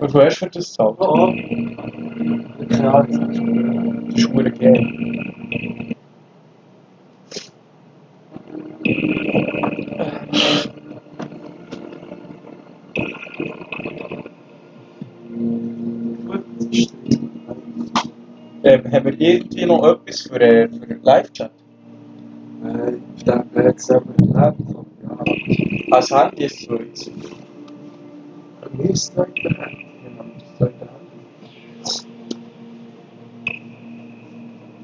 Wie viel hast du für das gezahlt? Oh, keine Ahnung. Das ist verdammt geil. Haben wir irgendwie noch etwas für Live-Chat? Ich denke, er hat selber einen Laptop. Ja. Als Handy ist es so jetzt. Mir ist das zweite Handy. Wir haben das zweite Handy.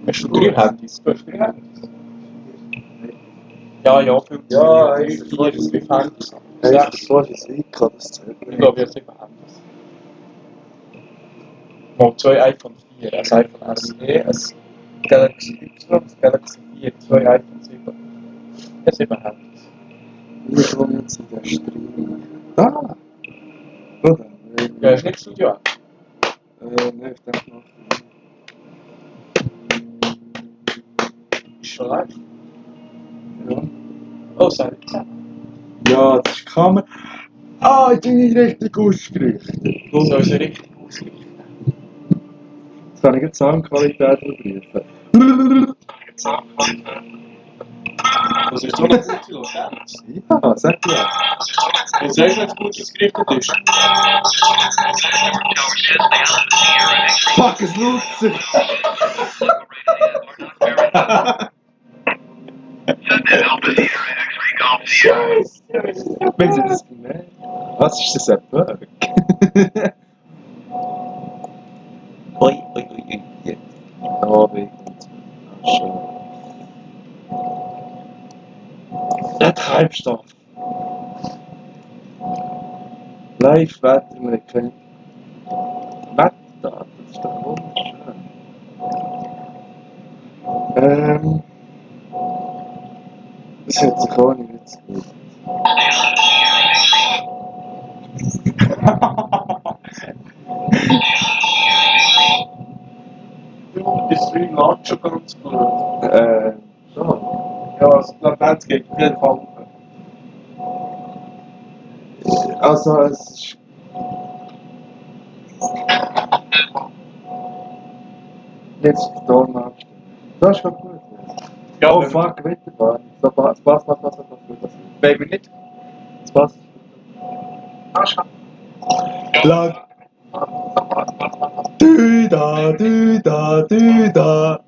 Hast du 3 Handys? Du hast 3 Handys? Ja, viel zu Ja, viel. eigentlich 4, 5 Handys. Einfach 6. so ist es kann das zählt Ich glaube, ich habe 7 Handys. Mal 2 iPhone 4, ein iPhone SE, ein Galaxy Y, ein Galaxy 4, 2 iPhone 7. Ja, 7 Handys. Ich wohne jetzt in der Stream. Ah! Oder? Ja, hast du nicht Studio an? Nein, ich denke noch. Ist schon live. Ja. Oh, sorry, zusammen. Ja, das ist Kamera. Ah, ich bin nicht richtig ausgerichtet. Soll ich so richtig ausrichten? Jetzt kann ich jetzt Soundqualität überprüfen. Was ist so eine gute Latenz? Ja, sag ja. Wie sagst du, wenn es gut ausgerichtet ist? Fuck, es nutzt Scheiße! Wenn sie das bemerken. Was ist das, ein Bug? Ui, ui, ui, ui. Jetzt. Oh, wegen schön. Der Treibstoff. Live-Wetter, wir können Wetterdaten, das ist doch wunderschön. Das hört sich auch nicht witzig an. Die Stream lädt schon ganz gut. Schon. Ja, also die Latenz geht auf jeden Fall hoch. Also, es ist. Jetzt ist der Ton abstellen. Das ist schon gut. Ja, Oh wenn- fuck, Wetterbahn. So, passt. Wenn wir nicht. Das passt. Lang. Düda, düda, düda.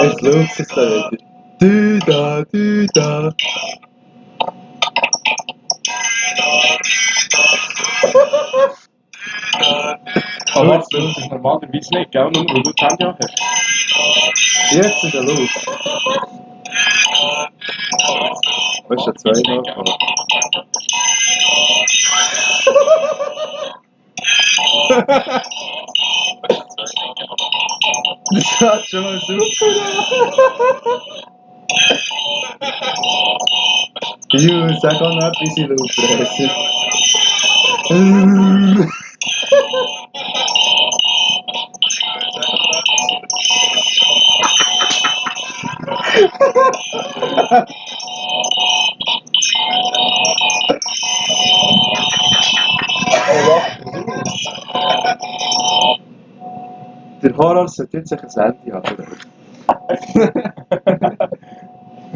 Es läuft es da wieder. Düda, düda. Aber jetzt läuft es normalerweise nicht, gell? Nur weil du das Handy auch hast. Jetzt in der Luft. Was ist der zweimal gekommen? Das hat schon mal super. Ju, sag auch noch etwas in Luftpresse. Der Horror sollte jetzt ein Handy haben.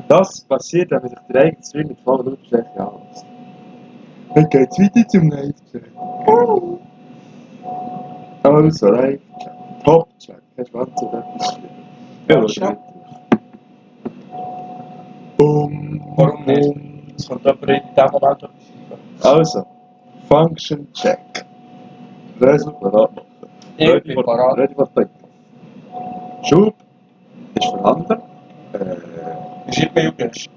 Das passiert, wenn man sich der eigene Stream mit voller Lautstärke anlässt. Dann geht's weiter zum Live-Chat. Also, Live-Chat. Top-Chat. Hast du ganz oder etwas geschrieben? Ja, schon. Warum nicht? Es kommt aber in dem Moment etwas rein. Also, Function Check. Lösung parat machen. Ich bin parat. Ready for click. Schub ist vorhanden. Wie schreibt man Jugend?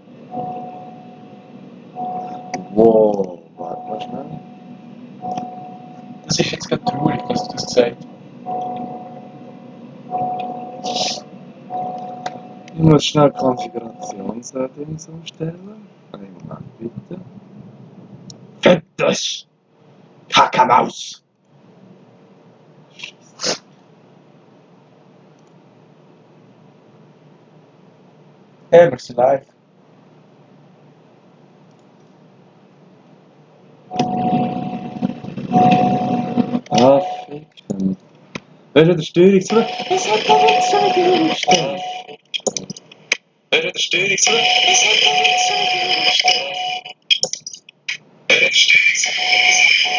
Wow, warte mal schnell. Das ist jetzt gerade traurig, dass du das gesagt hast. Ich muss schnell Konfigurationssettings umstellen. Einen Moment bitte. Fettes! Kackermaus! Hey, wir sind live. Wer ist der Steuerungsflug? Es hat da jetzt schon wieder umgestellt. Wer ist der Steuerungsflug? Es hat da jetzt schon wieder umgestellt. Wer ist der Steuerungsflug?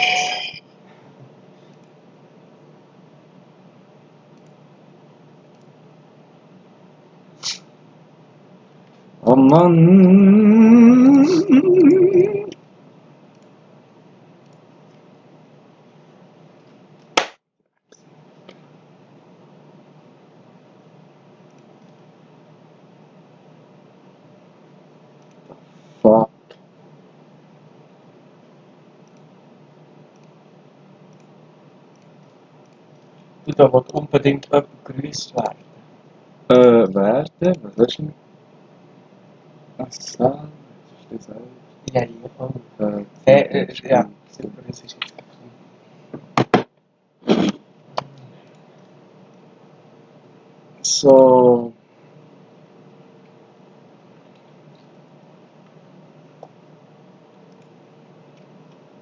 Oh Mann! Fuck. Du, da will unbedingt jemand gegrüßt werden. Werte? Was ist denn? Ach so, was ist das auch? Ja, ja. Ja, Ja, super, das ist jetzt so.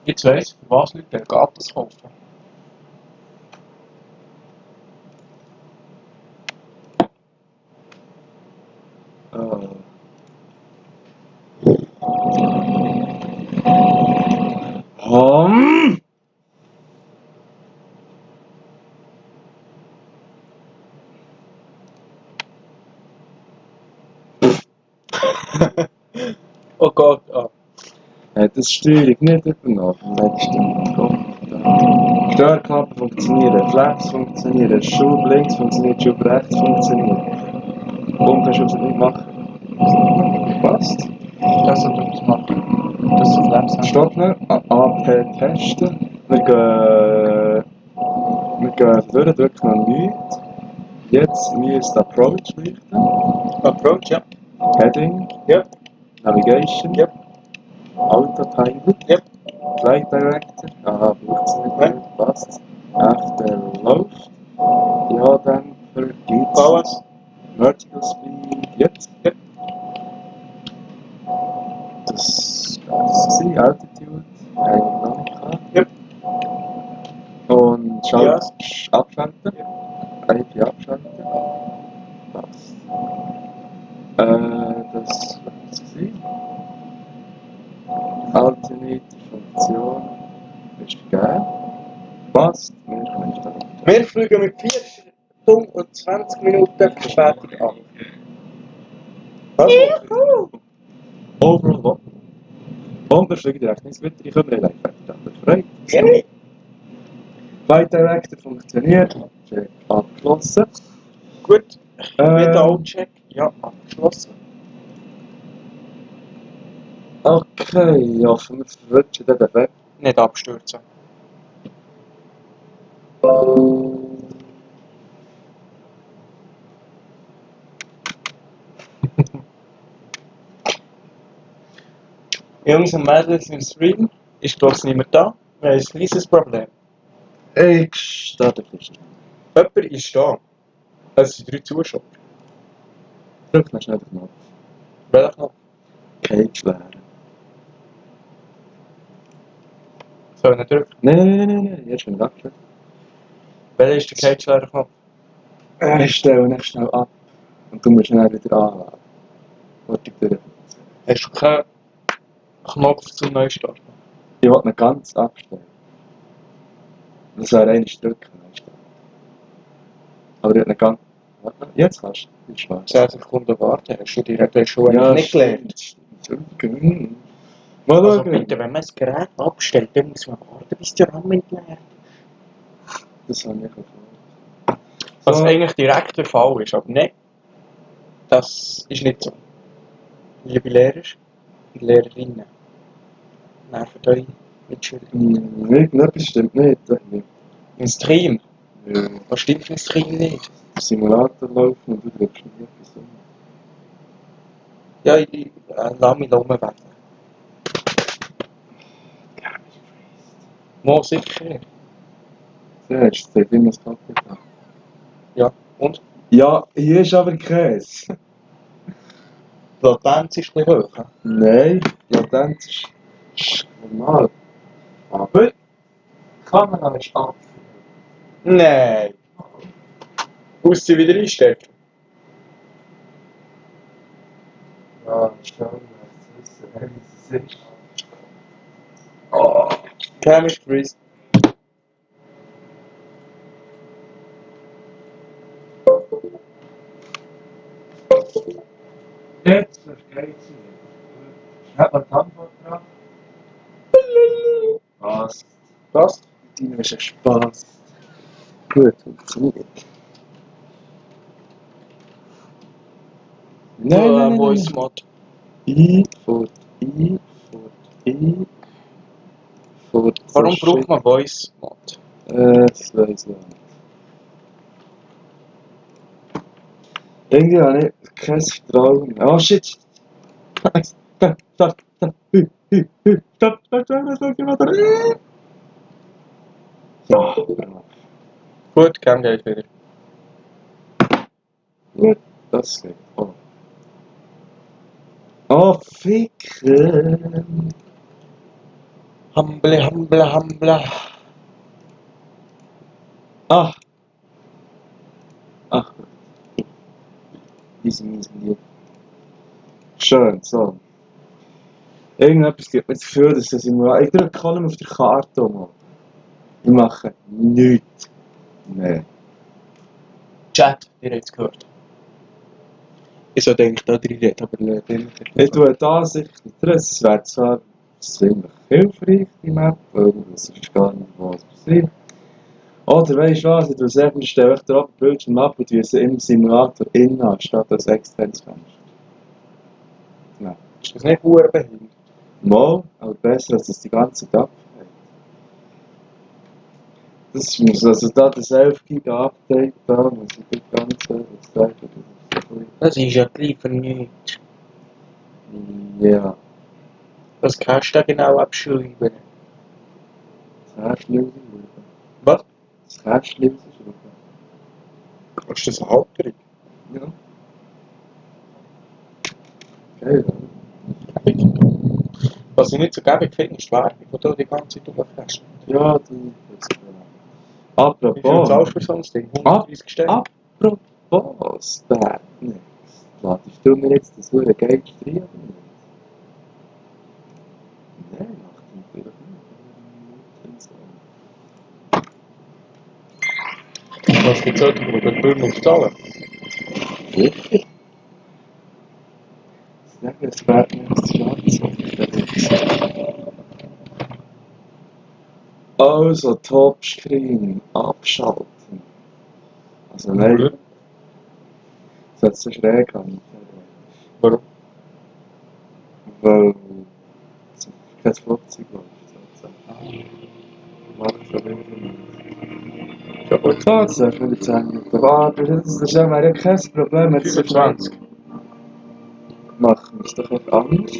Jetzt weiss ich, für was Leute Gatos kaufen. Um. Oh Gott, ah. Hat das Steuerung nicht übernommen im letzten Gott. Steuerklappe funktioniert, Flex funktioniert, Schub links funktioniert, Schub rechts funktioniert. Warum kannst du das nicht machen? Passt. Das sollte etwas machen. Das ist Flaps haben. Stopp noch. AP testen. Wir gehen durch, drücken noch nichts. Jetzt müsst Approach richten. Approach, ja. Heading. Ja. Navigation. Ja. Autopilot. Ja. Flight Director. Aha, braucht es nicht mehr. Passt. F, läuft. Ja, dann geht's. Alles. Vertical Speed. Jetzt. Ja. Das war Altitude. Haben wir noch nicht gehabt. Ja. Und Ja. abschalten. IP abschalten. Passt. Das war es gewesen. Alternator-Funktion ist gegeben. Passt. Wir können starten. Wir fliegen mit 4 Stunden und 20 Minuten Verspätung an. Juhu! Overall. Und wir fliegen direkt ins Wetter. Ich komme relativ fertig. Gerne. Flight Director funktioniert. Check abgeschlossen. Gut. Check. Ja, abgeschlossen. Okay, ich hoffe, wir verrutschen den Web. Nicht abstürzen. Jungs und Mädels im Stream ist bloß niemand da. Wir haben ein kleines Problem. Ich starte nicht. Jemand ist da. Es sind 3 Zuschauer. Drück noch schnell den Knopf. Welcher Knopf? Cage leeren. Soll ich nicht drücken? Nein, jetzt bin ich abgeschlossen. Welcher ist der Cage-Leer-Knopf? Ich stelle nicht schnell ab. Und du musst schnell wieder anladen. Wollte ich dir. Hast du keinen Knopf zum Neustarten? Ich wollte ihn ganz abstellen. Das wäre eigentlich drücken. Aber ich wollte ihn ganz. Warte, jetzt kannst du. Ist schwarz. 10 Sekunden warten. Hast du direkt schon nicht gelernt? Stimmt. Mal Also schauen. bitte, wenn man das Gerät abstellt, dann muss man warten, bis der RAM entleert. Das habe ich gefragt. Was eigentlich direkt der Fall ist, aber nicht. Das ist nicht so. Liebe Lehrer und Lehrerinnen, nervt euch mit Schülern. Irgendetwas stimmt nicht. Im Stream? Ja. Was stimmt im Stream nicht? Simulator laufen und du drückst nicht etwas um. Ja, ich lass mich rumwählen. Mo sicher. Ja, jetzt zeigt immer das Kapital. Ja, und? Ja, hier ist aber Käse. Die Latenz ist ein bisschen hoch. Nein, Latenz ist normal. Aber die Kamera ist ab. Nein! Ausziehen wieder einstecken. Ja, schon, das wissen, ist. Oh, Chemistry. jetzt versteht's nicht. Hat man die Antwort drauf? Was? Was? Deine ist ein Spaß. Gut, funktioniert. Nein. Voice Mod. Einfurt. Warum braucht man Voice Mod? Das weiss ich nicht. Irgendwie habe ich kein Vertrauen mehr. Oh shit! Stopp! Ja, Gut, Cam geht wieder. gut, das geht. Oh, ficken! Humble. Ach, easy. Schön, so. Irgendetwas gibt mir das Gefühl, dass ich drücke Kolumn auf der Karte um. Ich mache nichts mehr. Chat, ihr habt es gehört. Ich so denke, da drin reden, aber Ich tue da sicher nicht drin. Es wäre zwar ziemlich hilfreich, die Map, weil es ist gar nicht, was passiert. Oder weisst du was, ich tue es einfach, stelle ich dir auf den Bildschirm ab und tue es im Simulator innen an, statt als externes Fenster. Ja. Ist das nicht verdammt behindert? Mal, aber besser als das die ganze Zeit abhält. Das muss also da das 11 Giga Update da, muss ich die ganze Zeit Das ist ja gleich für nichts. ja, Das kannst du da genau abschreiben. das Herzlösen. Was? Das Herzlösen. Ist das eine Halterung? Ja. Geil, Was ich nicht so gäbig finde, ist die Werbung, die du die ganze Zeit aufhast. ja, die ist Wie viel apropos. zahlst du für so ein Ding? 130 Stellen? Apropos, der nicht. Ladest du mir jetzt das Hure Geld rein oder nicht? Nein, macht natürlich nicht. Was gibt es heute, wo du den Bürger musst zahlen? Wirklich? Das wäre mir das Schatz unterwegs. Also, Topscreen abschalten. Also, nein, das hat so schräg an. Warum? Weil es kein Flugzeug läuft. Macht so wenig. Ja gut. Tatsache, würde ich sagen. Aber das ist ja mal kein Problem. Jetzt 25. machen wir es doch nicht anders.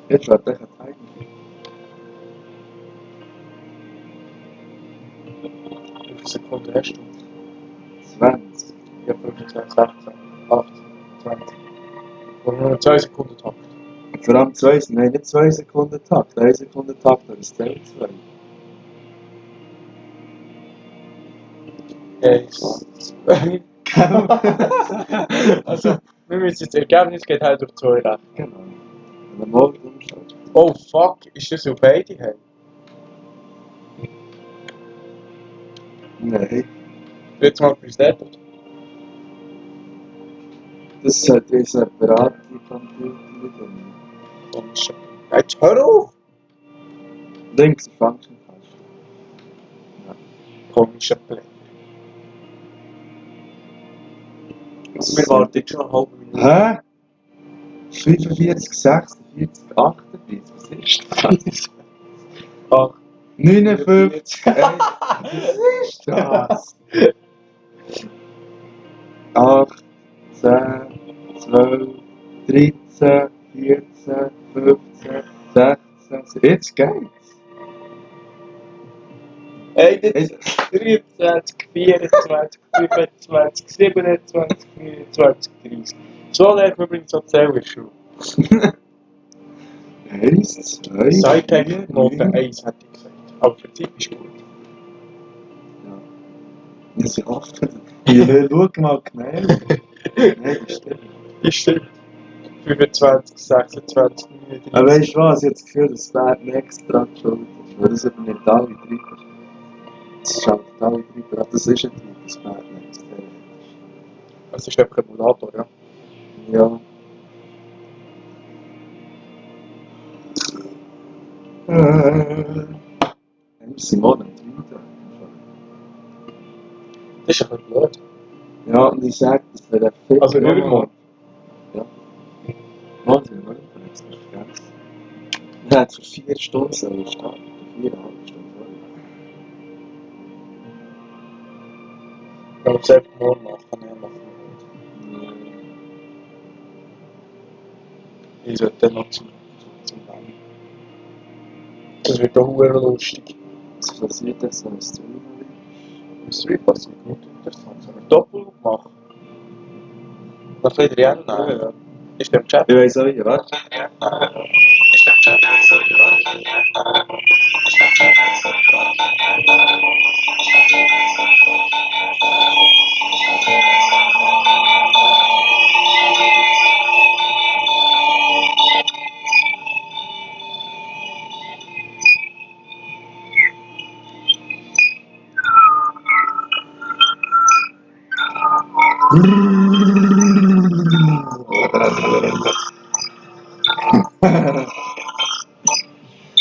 Jetzt wird echt ein Wie viele Sekunden hast du? 20. Ja, 15, 16, 18, 20. Und nur 2 Sekunden Takt. Vor allem nein, nicht 2 Sekunden Takt. 1 Sekunde Takt, aber es zählt 2. 1, 2. Also, wir müssen jetzt, das Ergebnis geht halt durch 2 rechnen. Genau. Wenn man morgen umschaut. Oh fuck, ist das so beide haben? Nein, Jetzt mal Präsident. das hat eine separate Computer. Und jetzt hör auf! Links Function Taste. Komischer Plan. Wir warten jetzt schon eine halbe Minute. Hä? 45, 46, 38, was ist das? Ach, 59, was ist das? 8, 10, 12, 13, 14, 15, 16, jetzt geht's. hey, das ist 23, 24, 25, 27, 29, 30. So lernt man übrigens so zählen in der Schule. 1, 2, Sidepack Note 1 hätte ich gesagt. Aber für die Zeit ist gut. Sie hofft. Schau mal genau. Nein, das stimmt. Ist stimmt. 25, 26, Aber 39. weißt du was? Ich habe das Gefühl, dass Bern extra schuld ist. Weil das übernimmt alle Treiber. Das schaltet alle Treiber ab. Das ist ein Typ, das Bern extra ist. Es ist einfach ein Emulator, ja. Ja. Simone, Treiber. Das ist ein bisschen blöd. Ja, und ich sage, das wäre viel. Also übermorgen. Ja. Morgen sind wir nicht extra vergessen. Er hat für 4 Stunden sollen starten. 4,5 Stunden vorher. Wenn wir es einfach morgen machen, dann machen wir nicht. Ich sollte dann noch zum Rennen. Das wird doch sehr lustig. Was passiert denn so ein Stream? Im Stream passiert nicht interessant. Sollen wir Doppel machen? Noch ein bisschen rennen? Ja. Ist der im Chat? Ich weiss auch nicht, warte.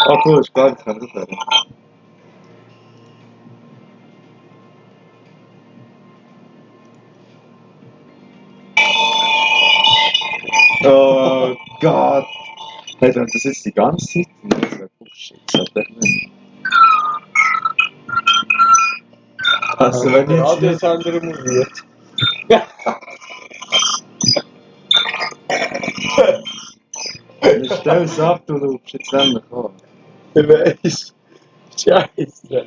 Oh cool, ist klar, ich kann das sagen. Oh Gott! Hey, wenn das jetzt die ganze Zeit das wäre Bullshit. Das hat echt nicht. Also, wenn Der ich jetzt Radiosender emuliert. nicht stell es ab, du lupst jetzt endlich an. Ich weiss. Scheiße.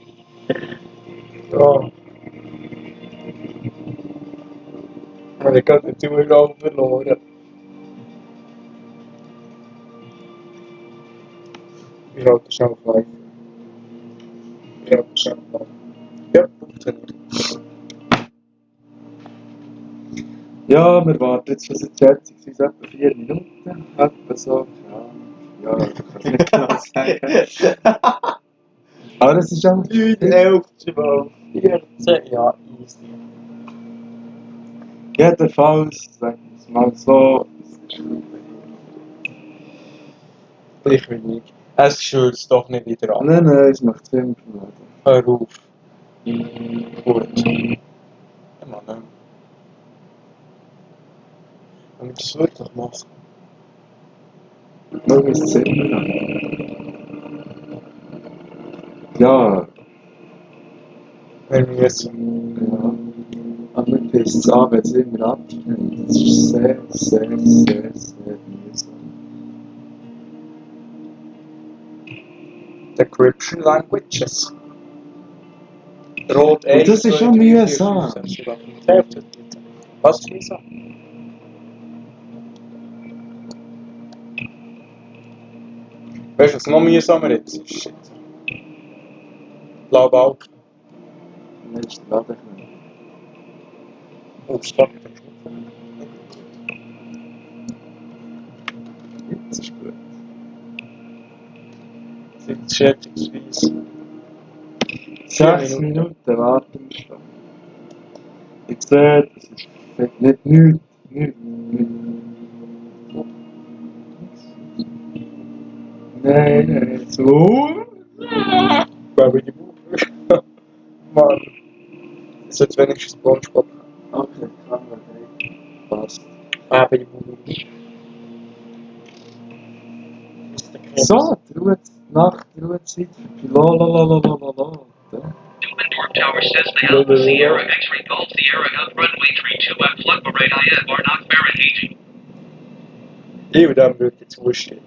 Ja. Ich habe gerade den Zugang verloren. Ich halte es auf live. Ich halte es auf live. Ja, funktioniert. Ja, wir warten jetzt schon seit schätzungsweise etwa 4 Minuten. Etwa so. Ja, ich kann es nicht genau sagen. Aber es ist auch 9, 11, 12, 14, ja, easy. jedenfalls, sagen wir es mal so, Gleich wie ich. Es schürzt doch nicht wieder an. nein, es macht Sinn für mich. Hör auf. Gut. Ich mag nicht. Wenn wir das wirklich machen. Nur mein Zimmer an. Ja, Wir müssen. ja. Aber mir pisst es an, wenn es immer abschneidet. Das ist sehr, sehr, sehr, sehr mühsam. Decryption Languages. Rot 1, das ist 2, schon 3, 4, mühsam. 5, 6, 7, 8, 9, 10, 11, 12, 13. Was ist mühsam? Weißt du, was noch mühsamer jetzt ist? Shit. Blaubalken. Nein, das lade ich nicht. Ups, fuck. Jetzt ist gut. Sind schätzungsweise 6 Minuten warten wir schon. Ich sehe, das ist nicht nichts. Nein, so. Weil die Buch. Mann. Es hat wenigstens Spongebob. Okay, kann man nicht. Passt. Bei die Buch. So, die Nacht, die Ruhezeit für Piloten. Dubendorf Tower says the Alpha Sierra X-ray Golf Sierra F runway 32 at Flugbereit IF are not Fahrenheit. Ich würde dem wirklich zustimmen.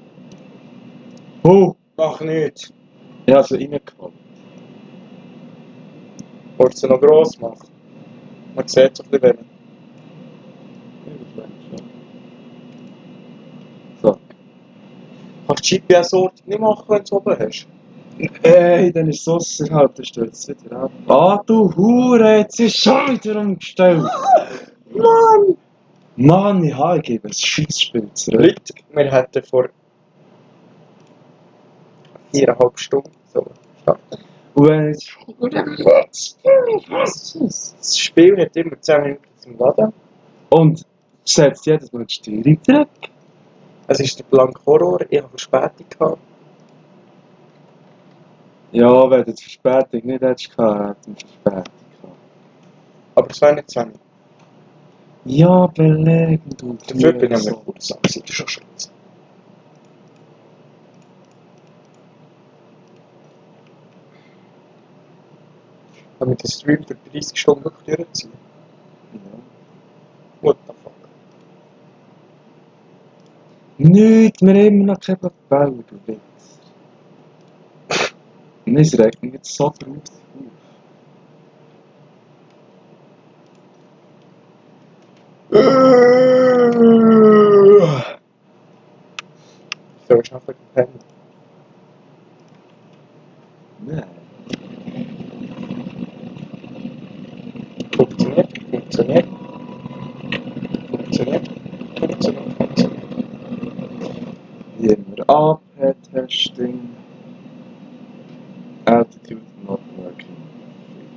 Oh, Mach nicht. ich habe sie reingekommen. Wolltest du noch gross machen? Man sieht so ein bisschen wenig. So, Kannst du die GPS-Ortung nicht machen, wenn du es oben hast? Ey, dann ist es ausserhalb, dann stellt es wieder ab. Ah, du Hure, jetzt ist schon wieder umgestellt. Mann! Mann, ich gebe ein Scheissspiel zurück. Leute, wir hätten vor 4,5 Stunden so starten. Und wenn jetzt Das Spiel hat immer 10 Minuten zum Laden. und setzt jedes Mal die Steuerung zurück. Es ist der blanke Horror, ich habe Verspätung gehabt. Ja, wenn du die Verspätung nicht hättest gehabt, hättest du Verspätung gehabt. Aber es wäre nicht 10 Minuten. Ja, belegen, du. Dafür bin ich mir kurz an, das ist schon scheiße. Haben wir den Stream für 30 Stunden wirklich durchziehen? Ja. What the fuck? Nicht, wir haben immer noch keinen Bauer, du Witz. Und es regt mich jetzt so draus auf. So, ich habe gepennt. Nein. Funktioniert, funktioniert. Funktioniert, funktioniert, funktioniert. Wie immer AP-Testing. Altitude not working.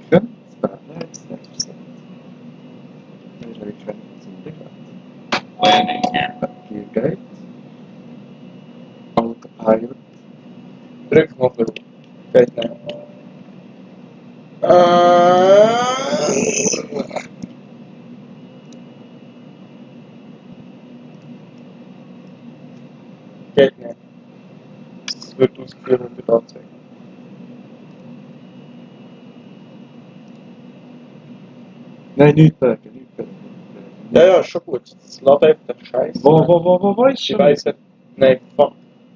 Klicken. Spotlight, Snapchat. Wir können zum Begleiten. Hier geht. Autopilot. Drück mal für. Geht nicht. Geht nicht. Es wird ausgeführt und wird angezeigt. Nein, nicht bergen, nicht bergen. Ja, ja, ist schon gut. Das lädt einfach scheiße. Wo ist Ich schon? weiss nicht. Nein, fuck.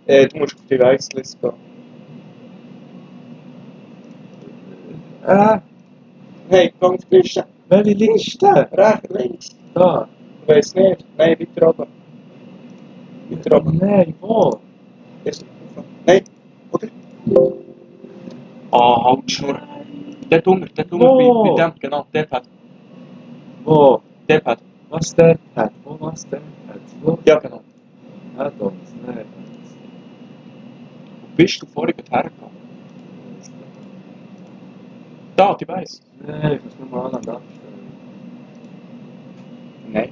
Du musst auf die Weißliste gehen. Hey, geh auf die Liste. Welche Liste? Rechts, links. Da. Ich weiss nicht. Nein, weiter oben. Weiter oben. Nein, wo? Jetzt rauf. Nein, oder? Ah, halt die Schnur. Dort unten Wo? bei dem, genau, der Pad. Wo? Der Pad. Was der Pad? Wo was der Pad? Wo? Ja, genau. Ja, da. Nein. Wo bist du vorhin hergegangen? Da, die weiss. Nein, ich muss nur mal an abstellen. Nein.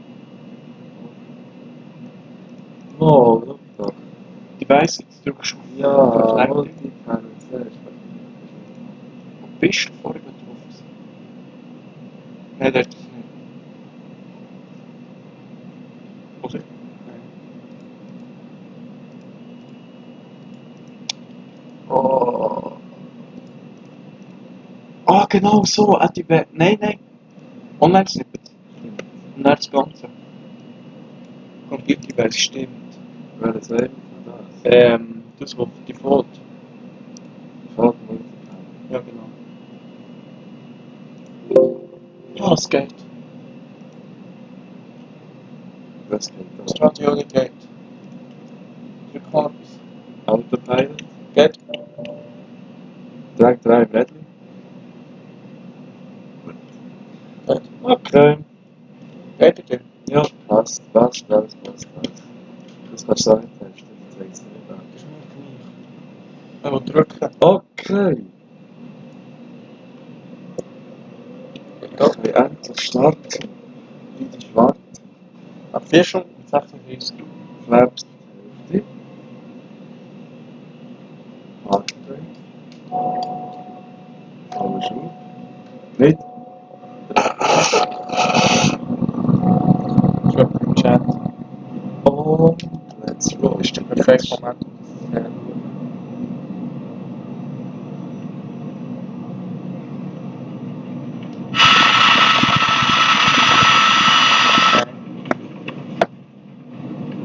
Wo? Schau doch. Die weiss, jetzt drückst du Ja, auf den wo Knopf. die kann ich zuerst. Wo bist du vorhin drauf? Nein, das ist es nicht. Oder? Nein. Oh. Ah, genau so. Nein. Online-Snippet. Und dann das Ganze. Computer stimmt. Welches wäre das? Das was Default. Fällt mir Ja, genau. Ja, es geht. das geht Das da. Radio geht. Drück mal etwas. Autopilot. Geht? Drag 3 im Rädchen. Geht. Okay. Geht dir? Ja, passt. Das kannst du auch nicht testen. Das zeigst du nicht an. Das ist mir gleich. Ich will drücken. Okay. Ja. Ich will endlich starten. Wie die Schwarze. Ab 4 Stunden und 36. Flaps. Hälfte. Halbdreh. Alles schon. Nicht. Ich will im Chat. Und let's Wo go. ist der perfekte Moment? Ja.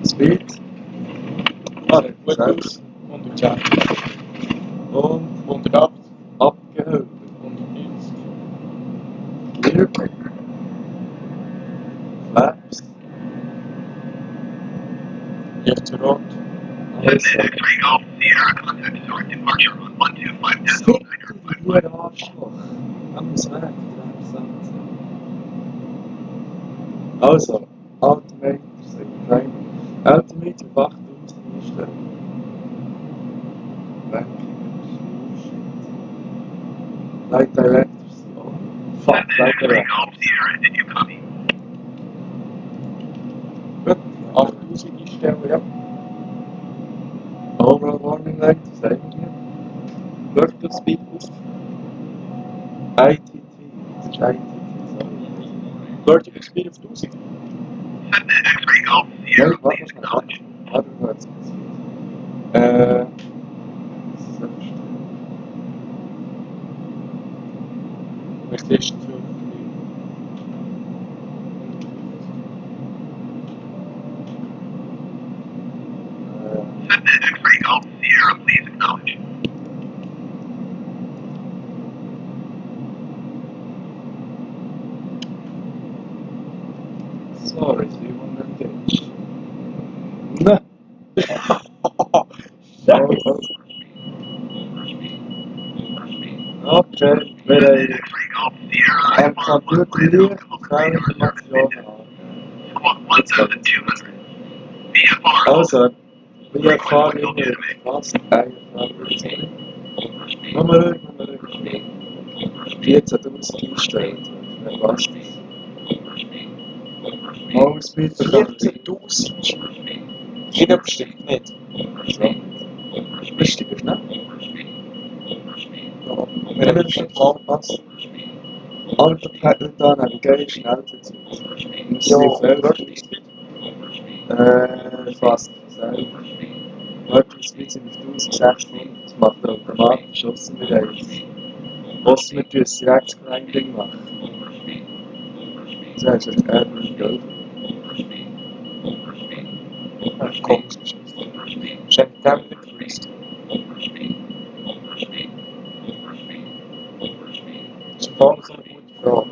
Speed. Gut aus. 110. Und 108. abgehört. 190. Gear. Flaps. Licht zu rot. X-ray Golf Sierra contact start departure on 125 Decimal 9 Hier Arschloch. Man muss weg, der Also, Altimeter sind klein. Altimeter auf 8000 einstellen. Weg. Light Directors sind on. Fuck, Light X-ray Directors. Golf Sierra, did you copy? Gut, 8000 einstellen, ja. Overall Warning Light, was haben wir hier? Vertical Speed auf. ITT, das ist ITT, sorry. Vertical Speed auf 1000. X-ray Golf Nein, Sierra, warte please schnell, acknowledge. warte mal, jetzt passiert. Das ist einfach still. Vielleicht ist es zu viel. X-ray Golf Sierra, please acknowledge. Sorry, so you want navigation. No. Okay, wir haben X-ray Golf Sierra, am Computer leicht keine Informationen haben. squawk 1200. VFR. Also, wir erfahren immer fast eine Frage. Nochmal ruhig. 14.000 einstellen. Dann passt das. Mausbild bekommen. 14.000. Jeder bestimmt nicht. So. Bestimmt, ne? Ja, Wenn wir schon mal passen. Alter Pedal da, Navigation, Altitude. Wir sind auf Vertical 11. Speed. Fast selber. Vertical Speed sind auf 1600. Das macht er automatisch, ausser wir haben ausser wir tun ein direktes Grinding machen. Das heißt, er will gehen. Ja, komisch. Ist ein Tablet gewesen. Das ist voll so eine gute Frage.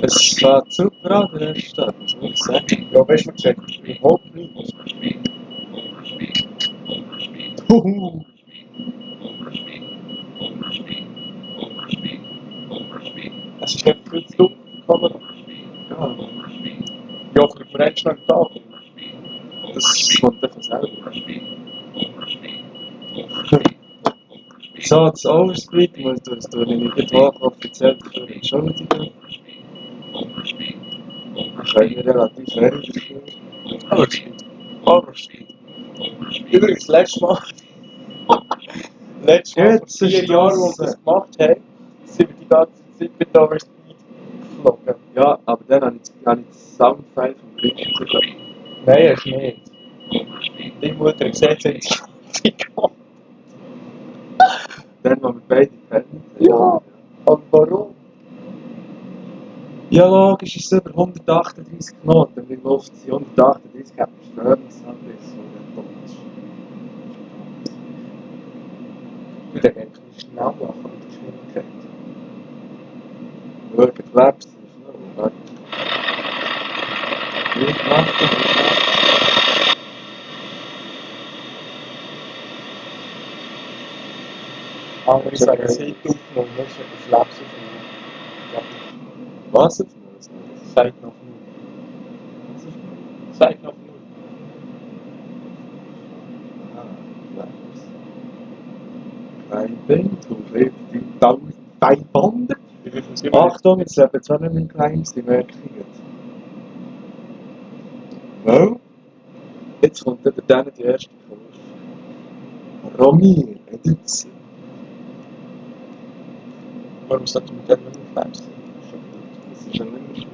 Es fährt super an der ersten Stadt, muss man wirklich sagen. Ja, weißt du, man sieht überhaupt nichts. Huhu! Es ist nicht viel zu dunkel, die Kamera. Ja, Ja, aber du rennst noch am Tag. das kommt einfach selber. So, das Overspeed muss das nicht offiziell dafür entschuldigen. Ich habe mir relativ wenig dafür. Overspeed. Overspeed. Übrigens, letztes Mal, vor Jetzt 4 ist Jahren, als wir das. das gemacht haben, sind wir die ganze Zeit mit Overspeed geflogen. Ja, aber dann habe ich das Soundfile vom Bildschirm gesehen. Nein, hast du nicht. Die Mutter hat gesagt, sie hat sich gekommen. Dann, wo wir beide kennen. Ja, aber warum? Ja, logisch ist es über 138 Knoten. Wenn wir auf die 138 haben, stören es halt bis so der Tod. Du, der geht ein bisschen schnell machen mit der Geschwindigkeit. Schauen, die Flaps sind schnell. Nicht machen. Andere sagen, Zeit aufgenommen, das ist ein Flaps aufgenommen. Was jetzt? Zeit noch null. Zeit noch null. Kein Ding, du lebst in 1500. Wie viel sind wir? Achtung, jetzt leben zwar nicht mehr im kleinsten Merkungen. Well, jetzt kommt dann die erste Kurve. Romy, Editze. Warum sollte man dann nicht mehr Flaps? Das ist ja nicht mehr Schweiz.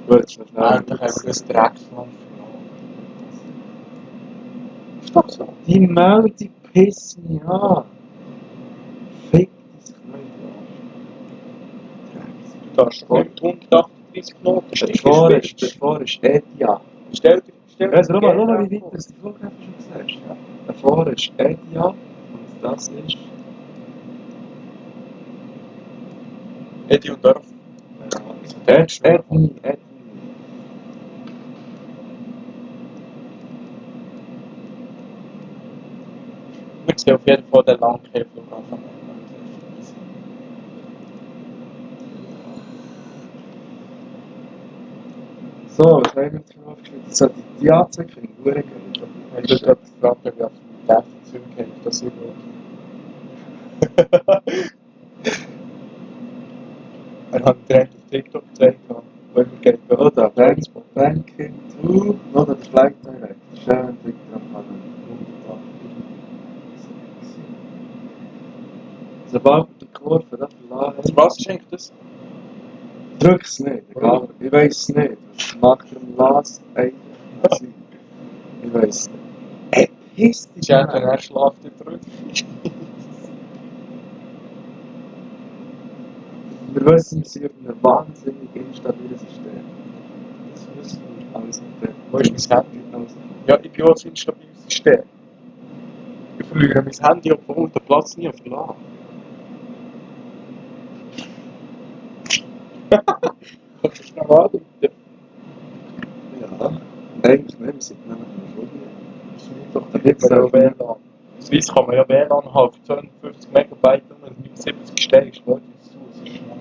Gut, jetzt noch schnell. Eigentlich haben wir das Drecksland verloren. Ist doch so. Die Meldung pisst mich an. Fick dein Knöchel. Du darfst doch nicht mit 138 Knoten Davor ist Edia. Stell dir Also, schau mal, gerne wie vor. weit das der Flughafen schon gesagt hat. Davor ist Edia und das ist. Eddie und Dorf. Wieso Ed, denkst du? Edni. Wir sehen auf jeden Fall den Langkehrflughafen. So, was haben wir jetzt noch aufgeschrieben? So, die Anzeige finde ich verdammt geil. Ich habe gerade gefragt, ob ich auf dem Tafelzug habe, dass ich schaue. Er hat direkt auf TikTok gezeigt, weil wir gehen Oh, da, Banking 2, oder der Flight Direct. Schön, dick drauf an. Wunderbar. Sobald die Kurve da verlassen Also was ist eigentlich das? drück es nicht, egal. Ich weiß es nicht. Was macht er im Las einfach? Ich weiß es nicht. Piss dich Ja, dann er schlaft er drüber. Wir wissen, wir sind auf einem wahnsinnig instabilen System. Das wissen wir alles mit dem. Wo ist mein Handy? Ja, ich bin auch ein instabiles System. Ich verliere mein Handy, obwohl der Platz nie verlassen. Kannst du schnell anrufen? Ja. Eigentlich nicht, wir sind nämlich in der Schule. Da gibt es ja WLAN. Swiss kann man ja WLAN haben, 250 Megabyte und 79 stehst. Schau dir das zu, es ist schnell.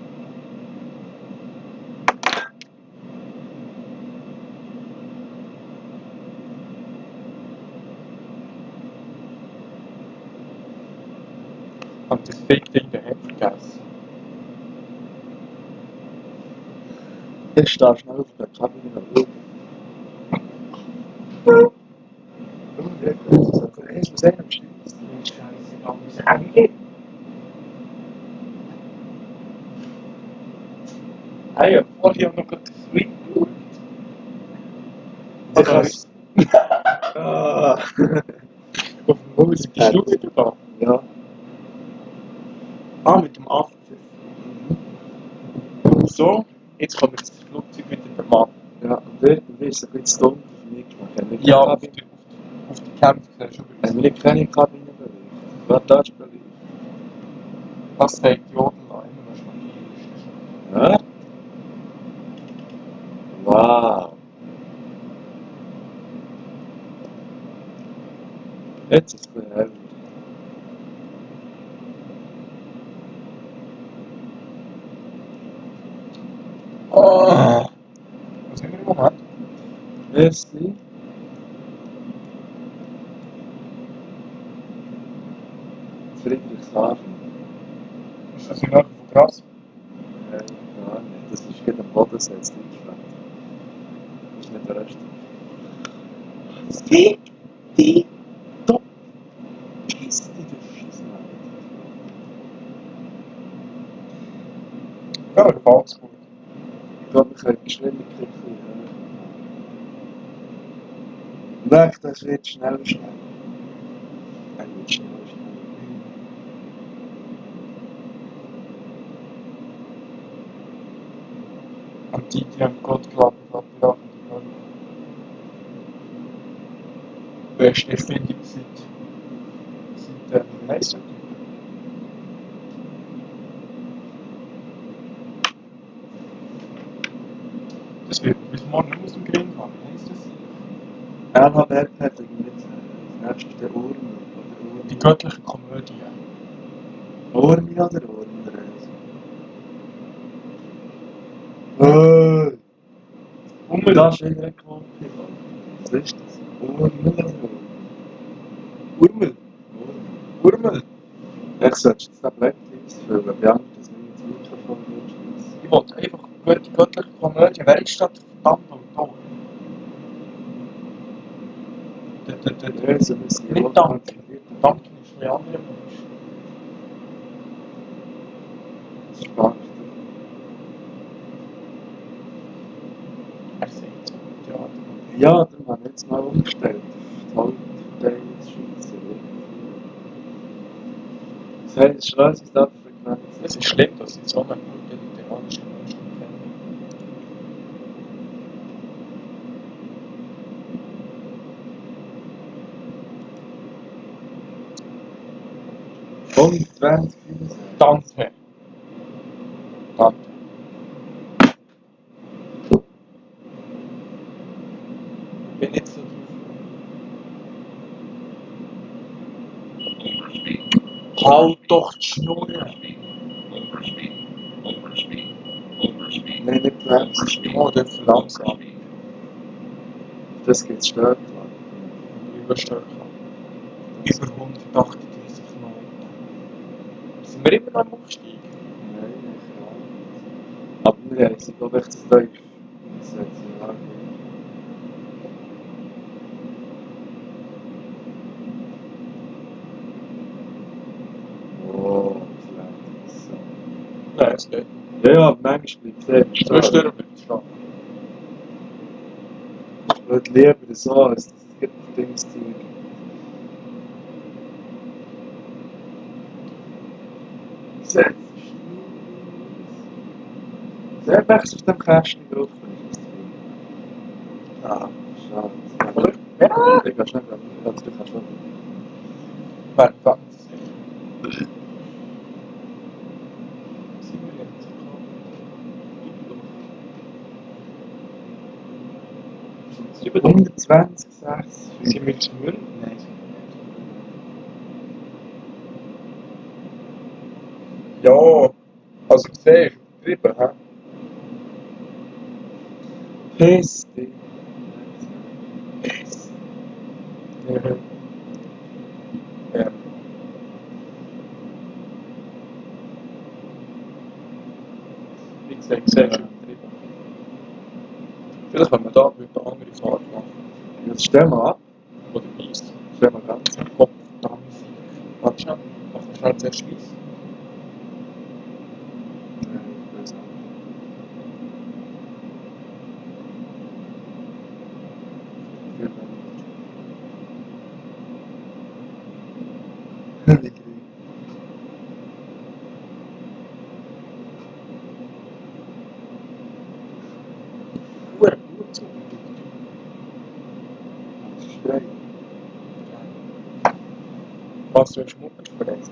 Und das Fick-Ding daheim vergessen. Ich stehe schnell auf der Kabine und schaue. Ich muss einem stimmen. Scheiße, alles Handy. Hey, ja, vorher noch den Sweet geschaut. Ich kann's. Ah. Auf dem Musik, bist du wieder da? Ja. Ah, mit dem After. So, jetzt kommt das Flugzeug wieder vermachen. Ja, und irgendwie ist es ein bisschen dunkel für mich gemacht. Haben wir Ja, keine auf Kabine- die Kämpfe siehst du haben über wir keine Kabine beleuchtet? Was da ist beleuchtet? Was sagt die Jodel an? Immer noch schmackig. Ja? Wow. Jetzt ist es ein bisschen heller. Oh! Was sind wir im Moment? Merci. Friedrichshafen. Ist das in Nähe von Gras? Ja, nicht. Das ist gerade am Bodensee in Deutschland. Das ist nicht der Rest. Fick die Top. Piss dich, du Scheissmann. Ja, mir gefällt's gut. Ich glaube, wir können die Geschwindigkeit ein bisschen höher. Weg, das wird schnell. Er wird schnell. Und die haben Gott glauben, Lateran und Gott. Beste Erfindung seit wie heisst das? Das wird bis morgen nicht aus dem Grind haben. Wie heisst das? LHBR hat irgendwie das nächste Urmel oder Die göttliche Komödie. Urmi oder Urmel? Hey! Unbedingt. Das ist wieder ein Klumpen. Was ist das? Urmel oder Urmel. Urmel. Ich sollte jetzt den Blacklist füllen, bei anderen das nicht ins Mikrofon durchschließen. Ich wollte einfach die göttliche Komödie. Wer ist das verdammt Autor? Lesen müssen wir Nicht Duncan. Duncan ist ein anderer Mensch. Spannend. Er sagt so gut, ja. Ja, dann haben wir jetzt mal umgestellt auf die Hauptverteilungsschweizer. Das heißt, es ist alles ist ab Frequenz. Es ist schlimm, dass ich so einen guten literarischen Menschen kenne. Und 20 Dante. Dante. Bin nicht so halt doch die Schnur. Nein, nicht bremsen. Oh, der verlangsamt. Das geht schnell. Überstärker. Über 138 Knoten. Sind wir immer noch am Aufstieg? Nein, nicht genau. Aber wir haben sie, glaube ich, zu tief. Das hat sie auch Oh, vielleicht so. Nein, es geht. Ja, ja, aber manchmal bleibt es Zwei stehen. Sterne bleibt stehen. Ich würde lieber so, als das Dingszeug. Setz dich sehr wechselt auf dem Kästchen drauf. Ah, Schade. oder? Ja! Ich kann schnell gehen. Ja, du kannst schon. Wer fängt es? Sind wir jetzt? Sind wir 120, 6. Sind wir zu München? Nein, sind wir nicht. Ja, also du siehst, übertrieben, hä? Piss dich. Ja. Ja. Wie gesagt, siehst du, übertrieben. Vielleicht können wir da mit einer anderen Fahrt machen. Jetzt stell mal ab. Oder Weiss. Stell mal ganz. Kopf, da Musik. Warte schnell. Machen wir schnell zuerst Weiss. Ich weiß auch nicht. Gut, gut so. Streng. Was du hast Mutter verletzt?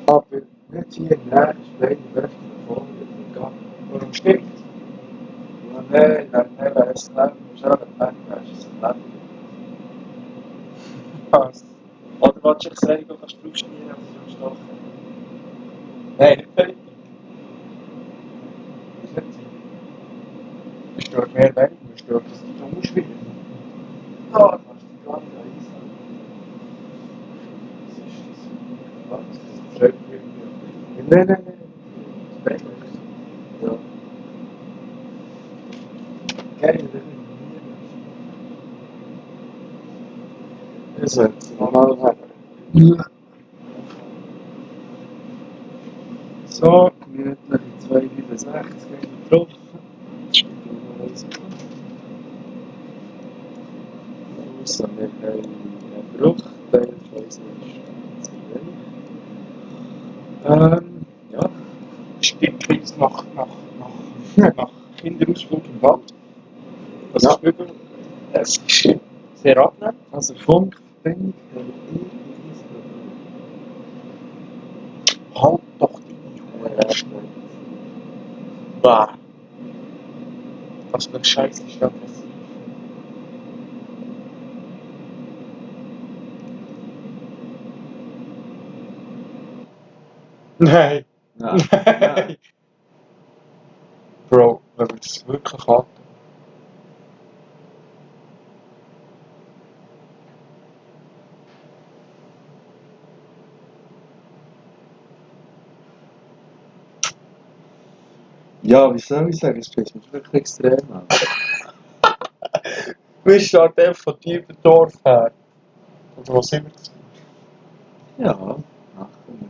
Aber nicht hier in der Streng, weg davon. Warum stimmt? Nein, es lebt. Schau, das ist das Leben. Was? Oder was ich sagen, du kannst draufschmieren, aber du musst doch. Nein, nicht fertig. Das ist nicht so. Es stört mehr weniger, es stört, dass die Zunge schwirrt. Ja, du kannst die ganze Zeit Was? Das schreibt irgendwie. Nein. Besser. Ja. Geil, das ist normal her. So, gemütlich 265 getroffen. Außer wir haben einen Bruchteil von unserer zu wenig. Ja. Stipppreis nach Kinderausflug im Wald. Das Ja. ist übel. Es ist sehr angenehm. Also Funkverbindung haben wir Halt doch deine Hure schnell. Bah. Was für ein Scheiß ist das passiert? Nein. Ja. Nein. Bro, wenn wir das wirklich hatten. Ja, wie soll ich sagen, es spricht mich wirklich extrem an. Wir starten einfach von Tiefendorf her. Oder wo sind wir? Ja, machen wir.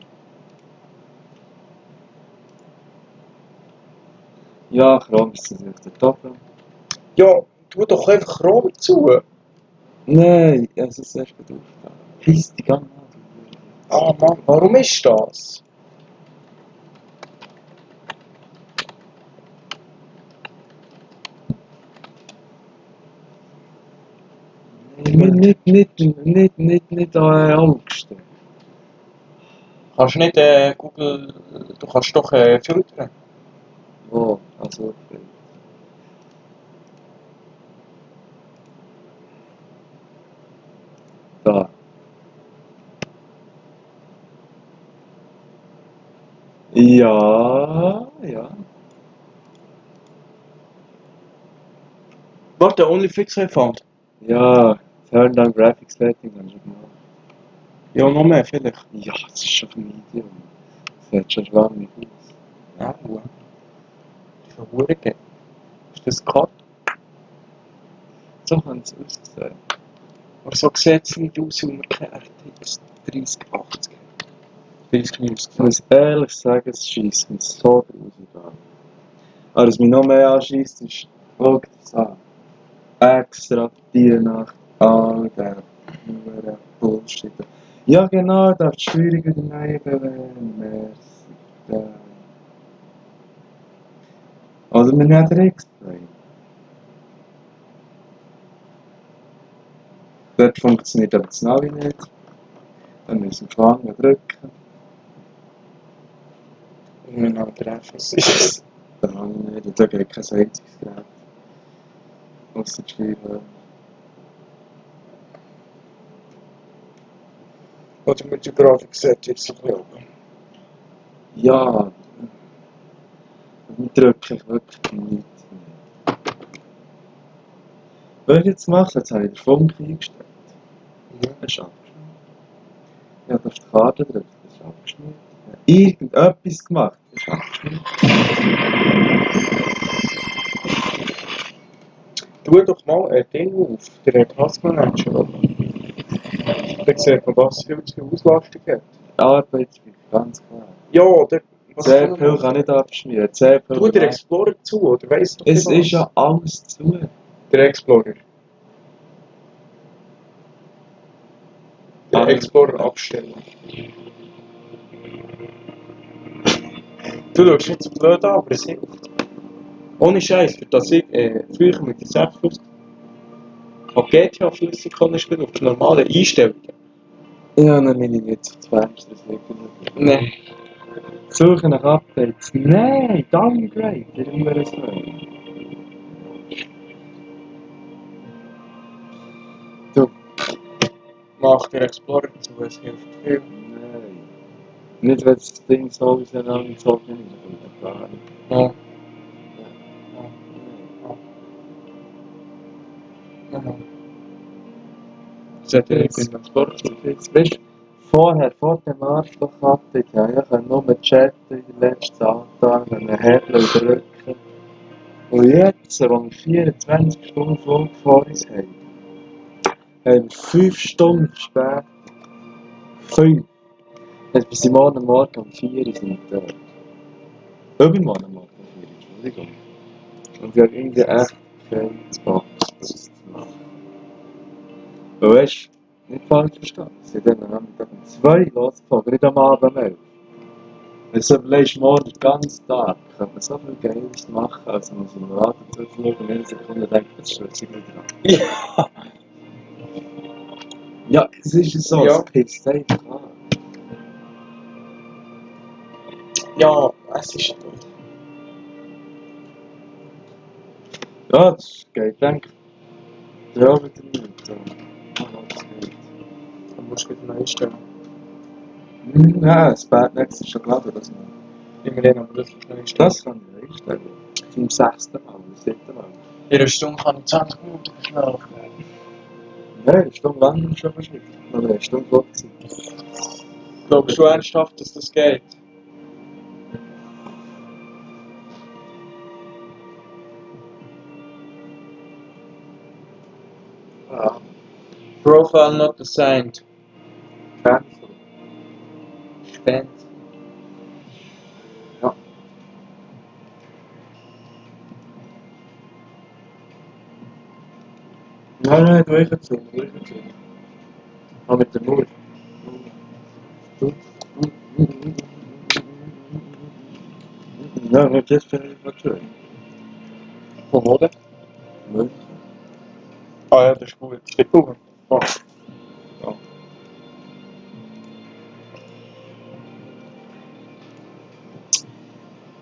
Ja, Kram ist natürlich der Top. Ja, tu doch einfach Rom zu. Nein, also es ist erst gut aufgetan. Piss die ganze Ah Mann, warum ist das? Nicht Angst. Kannst du nicht Google, du kannst doch filtern. Oh, also, Ja, ja. Warte, OnlyFix iPhone. Ja, Turn down Graphics Setting haben wir gemacht. Ja, noch mehr vielleicht. Ja, das ist schon ein Medium. Das sieht schon schwammig aus. Ja, gut. Das ist schon verdammt geil. Ist das Cut? So haben sie ausgesehen. Aber so sieht es nicht aus, wenn man keine RTX 3080 hat. 3090. Ich muss ehrlich sagen, es schießt mich so gruselig an. Aber was mich noch mehr anschießt, ist, schau dir das an. Extra die Nacht, all der pure Bullshit. Ja genau, darf die Steuerung wieder neu bewegen. Merci. Oder wir nehmen den X-Play. Dort funktioniert aber das Navi nicht. Dann müssen wir lange drücken. Und wir haben treffen es. Dann habe ich nicht. Und da geht kein einziges Gerät. Ausser die Steuerung. Oder mit der Grafik sieht jetzt so ein bisschen oben. Ja, dann drücke ich wirklich nichts mehr. Was ich jetzt mache, jetzt habe ich den Funk eingestellt. Ja. Das ist abgeschnitten. Ich habe auf die Karte gedrückt, das ist abgeschnitten. Ich habe irgendetwas gemacht, das ist abgeschnitten. Tu doch mal ein Ding auf, der Taskmanager. Da sieht man, was viel zu viel Auslastung hat. Arbeitsspeicher, ganz klar. Ja, der... Was CPU kann nicht abschmieren. CPU Tu der kann- Explorer zu, oder weiss doch Es nicht ist ja alles zu. Der Explorer. Der Aber- Explorer abstellen. Du schaust jetzt blöd an, aber es hilft. Ohne Scheiß, für das ich früher mit der 650 auf GTA flüssig kann spielen, auf die normalen Einstellungen. Ja, dann bin ich nicht zu Fenster, das liegt nicht. Nein. Suche nach Updates. Nein, Downgrade, der URS. Du, Mach der Explorer zu, es hilft viel. nein. Nicht, wenn das Ding so auseinandergezogen ist, aber gar nicht. Ja. Sollte ich in den Explorer zu. Jetzt, weißt du, vor dem Arschloch-Update, ja, ich kann nur chatten in den letzten Antagen, einen Hebel drücken. Und jetzt, wo wir 24 Stunden Flug vor uns haben wir 5 Stunden später. 5. Jetzt bis morgen Morgen um 4 Uhr sind wir da. Übermorgen Morgen um 4 Uhr, Entschuldigung. Und wir haben irgendwie echt keinen Bock, das zu machen. Und weißt du, nicht falsch verstanden, sie haben dann am Nachmittag um 2 losgezogen, nicht am Abend um 11. Wenn du überlegst, morgen den ganzen Tag, könnte man so viel Geiles machen, als man so einen Laden zu fliegen und in einer Sekunde denkt, das stört sich wieder an. Ja. Ja, es ist so, Ja. es pisst einfach an. Ja, es ist doch. Ja, das geht, denke ich. Ja, wieder nicht. Ja, das geht. Dann musst du wieder einstellen. Ja, das Badnext ist schon klar, dass man Immerhin, aber das ist noch einstellen. das kann ich einstellen. Zum 6. Mal, zum 7. Mal. In einer Stunde kann ich 20 Minuten verschlafen. Nein, eine Stunde lang schon verschwitzt. Oder eine Stunde Flugzeit. Glaubst du ernsthaft, dass das geht? Ja, Profile not assigned. cancel. Spend. Ja. Nein, durchgezogen. Aber mit der Null. Ja, mit jetzt finde ich was schön. Von wo denn? Null. Ah ja, das ist gut. Guck. Oh. Ja.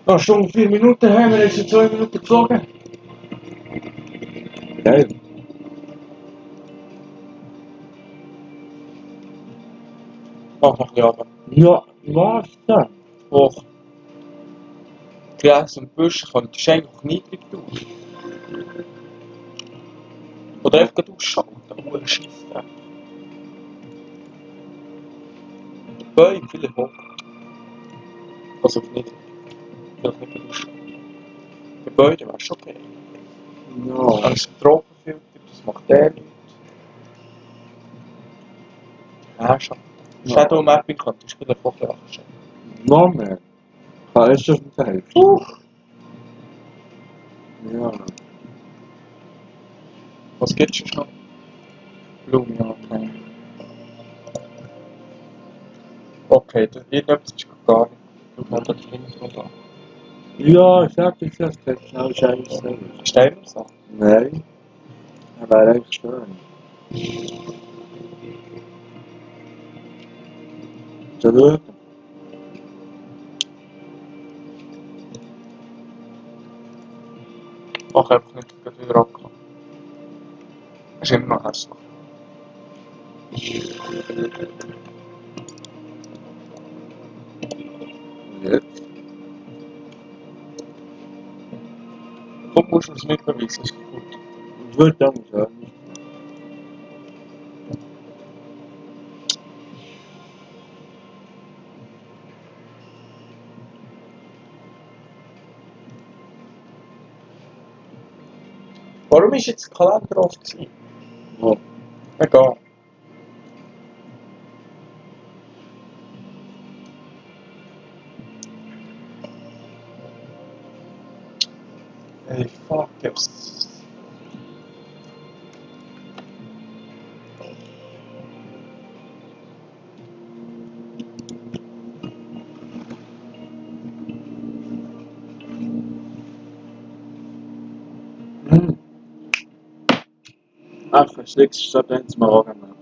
Noch Stunde 4 Minuten haben wir jetzt in 2 Minuten geflogen. Geil. Mach noch ein bisschen runter. Ja, was denn? Hoch. Gräs und Büsche könntest du eigentlich niedrig tun. Oder einfach gerade ausschalten, hohen Scheissdreck. Die Bäume, vielleicht hoch. Also nicht, vielleicht nicht gerade ausschalten. Gebäude wäre schon okay. Ja. Angst vor Tropenfilter, das macht der nicht. Ja, schon. Shadow Mapping könntest du vielleicht auch anstellen. Noch mehr. Ist das nicht helfen? Ja. Was gibt's schon noch? Blumen, ja, okay. Okay, das irgendetwas ist gar nicht. Du kannst das Intro da. Ja, ich sag jetzt, das geht schnell scheiße. Stell mir so. Nein. Er wäre eigentlich schön. Schon schauen. Mach einfach nicht gleich wieder angekommen. Ist immer noch hässlich. Jetzt? Du musst uns nicht beweisen, ist gut. Ich würde dann sagen. Warum ist jetzt der Kalender off gewesen? Ja. Egal. Hey, fuck, yes. Ach, das nächste Stadt eins mal auch gemacht.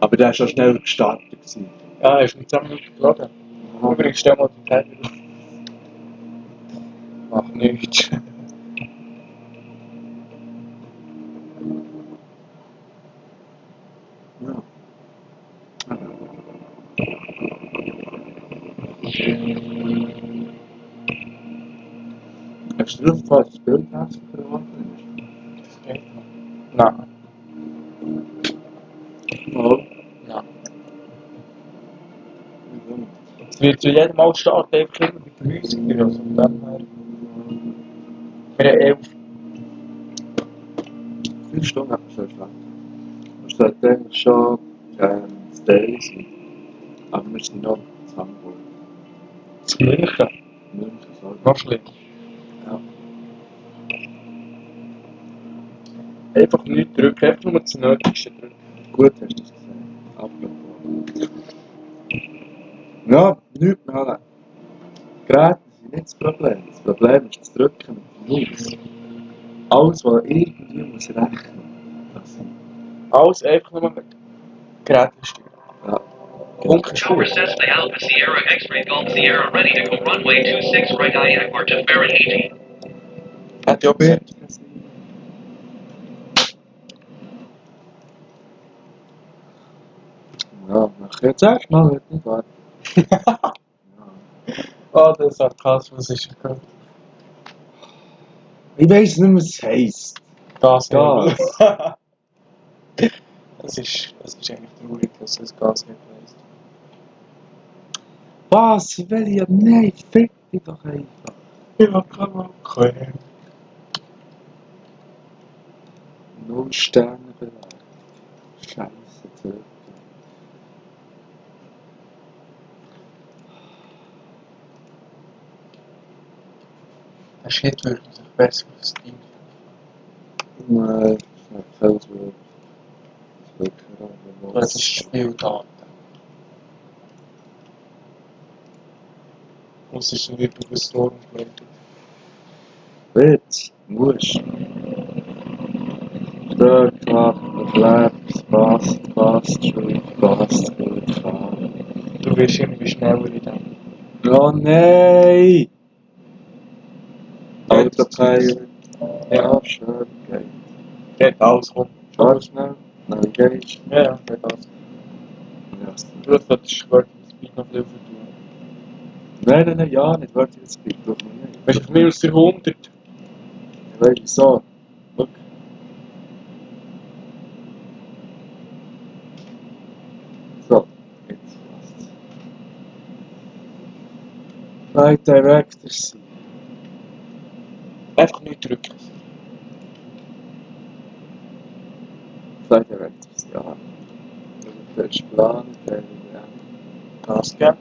Aber der war schon schnell gestartet. Gewesen. Ja, ist mit 10 Minuten geladen. Übrigens, stell mal die Zeit wieder. Mach nichts. Ja. Hast du das falsch Bild hast geworden? Das geht noch. Nein, Ja. nein. Es wird zu jedem Mal starten, einfach immer mit der Musik wieder. Also von dem her. Wir haben 11. 5 Stunden hat man schon schlecht. Man sollte eigentlich schon Stay sein. Aber wir sind noch in Hamburg. Das Gleiche. München, sorry. Noch schlimmer. Ja. Einfach nichts drücken, einfach nur das Nötigste drücken. Gut hast du das gesehen. Abgebrochen. Ja, nichts mehr. Alle. Geräte sind nicht das Problem. Das Problem ist das Drücken mit dem Maus. Alles, was irgendwie muss rechnen. Das sind. Alles einfach nur mit Geräten steuern. Ja. Punkt ist Tower gut. Cessna Alpha Sierra X-Ray Golf Sierra ready to go runway 26 right IAC to Fahrenheit. Hat ja auch gesagt. Ja, mach jetzt erstmal, wird nicht wahr. Ja. Oh, der Sarkasmus ist gut. Ich weiss nicht, was es heisst. Gas. Gas. Das ist eigentlich traurig, dass das Gas nicht heisst. Was? Ich will ja nicht. Fick dich doch einfach. Ja, kann man okay. 0 Sterne bewertet. Scheiße, zurück. Der Shit würde sich besser auf das Team. Nein, das fällt mir. Das wird gerade Das ist Spieldaten. Und es ist nicht über Storm geleitet. Witz, musst. Dort klappt, lebt, passt, schwimmt, passt, gut, fahren. Du wirst irgendwie schneller in dem. Oh nein! Autopilot. Ja, Schön, geht. geht alles rum. Fahr schnell, Navigation. Ja, geht alles. Ja, Vielleicht solltest du Word Speed noch ein bisschen tun. Nein, ja nicht. Warte, jetzt gibt doch noch nicht. Weißt du, von mir aus der 100. Ich weiß wieso. Schau. So, jetzt passt. Flight Directors sein. Einfach nicht drücken. Flight Directors, ja. Der ist Plan, der ja. Gas geben.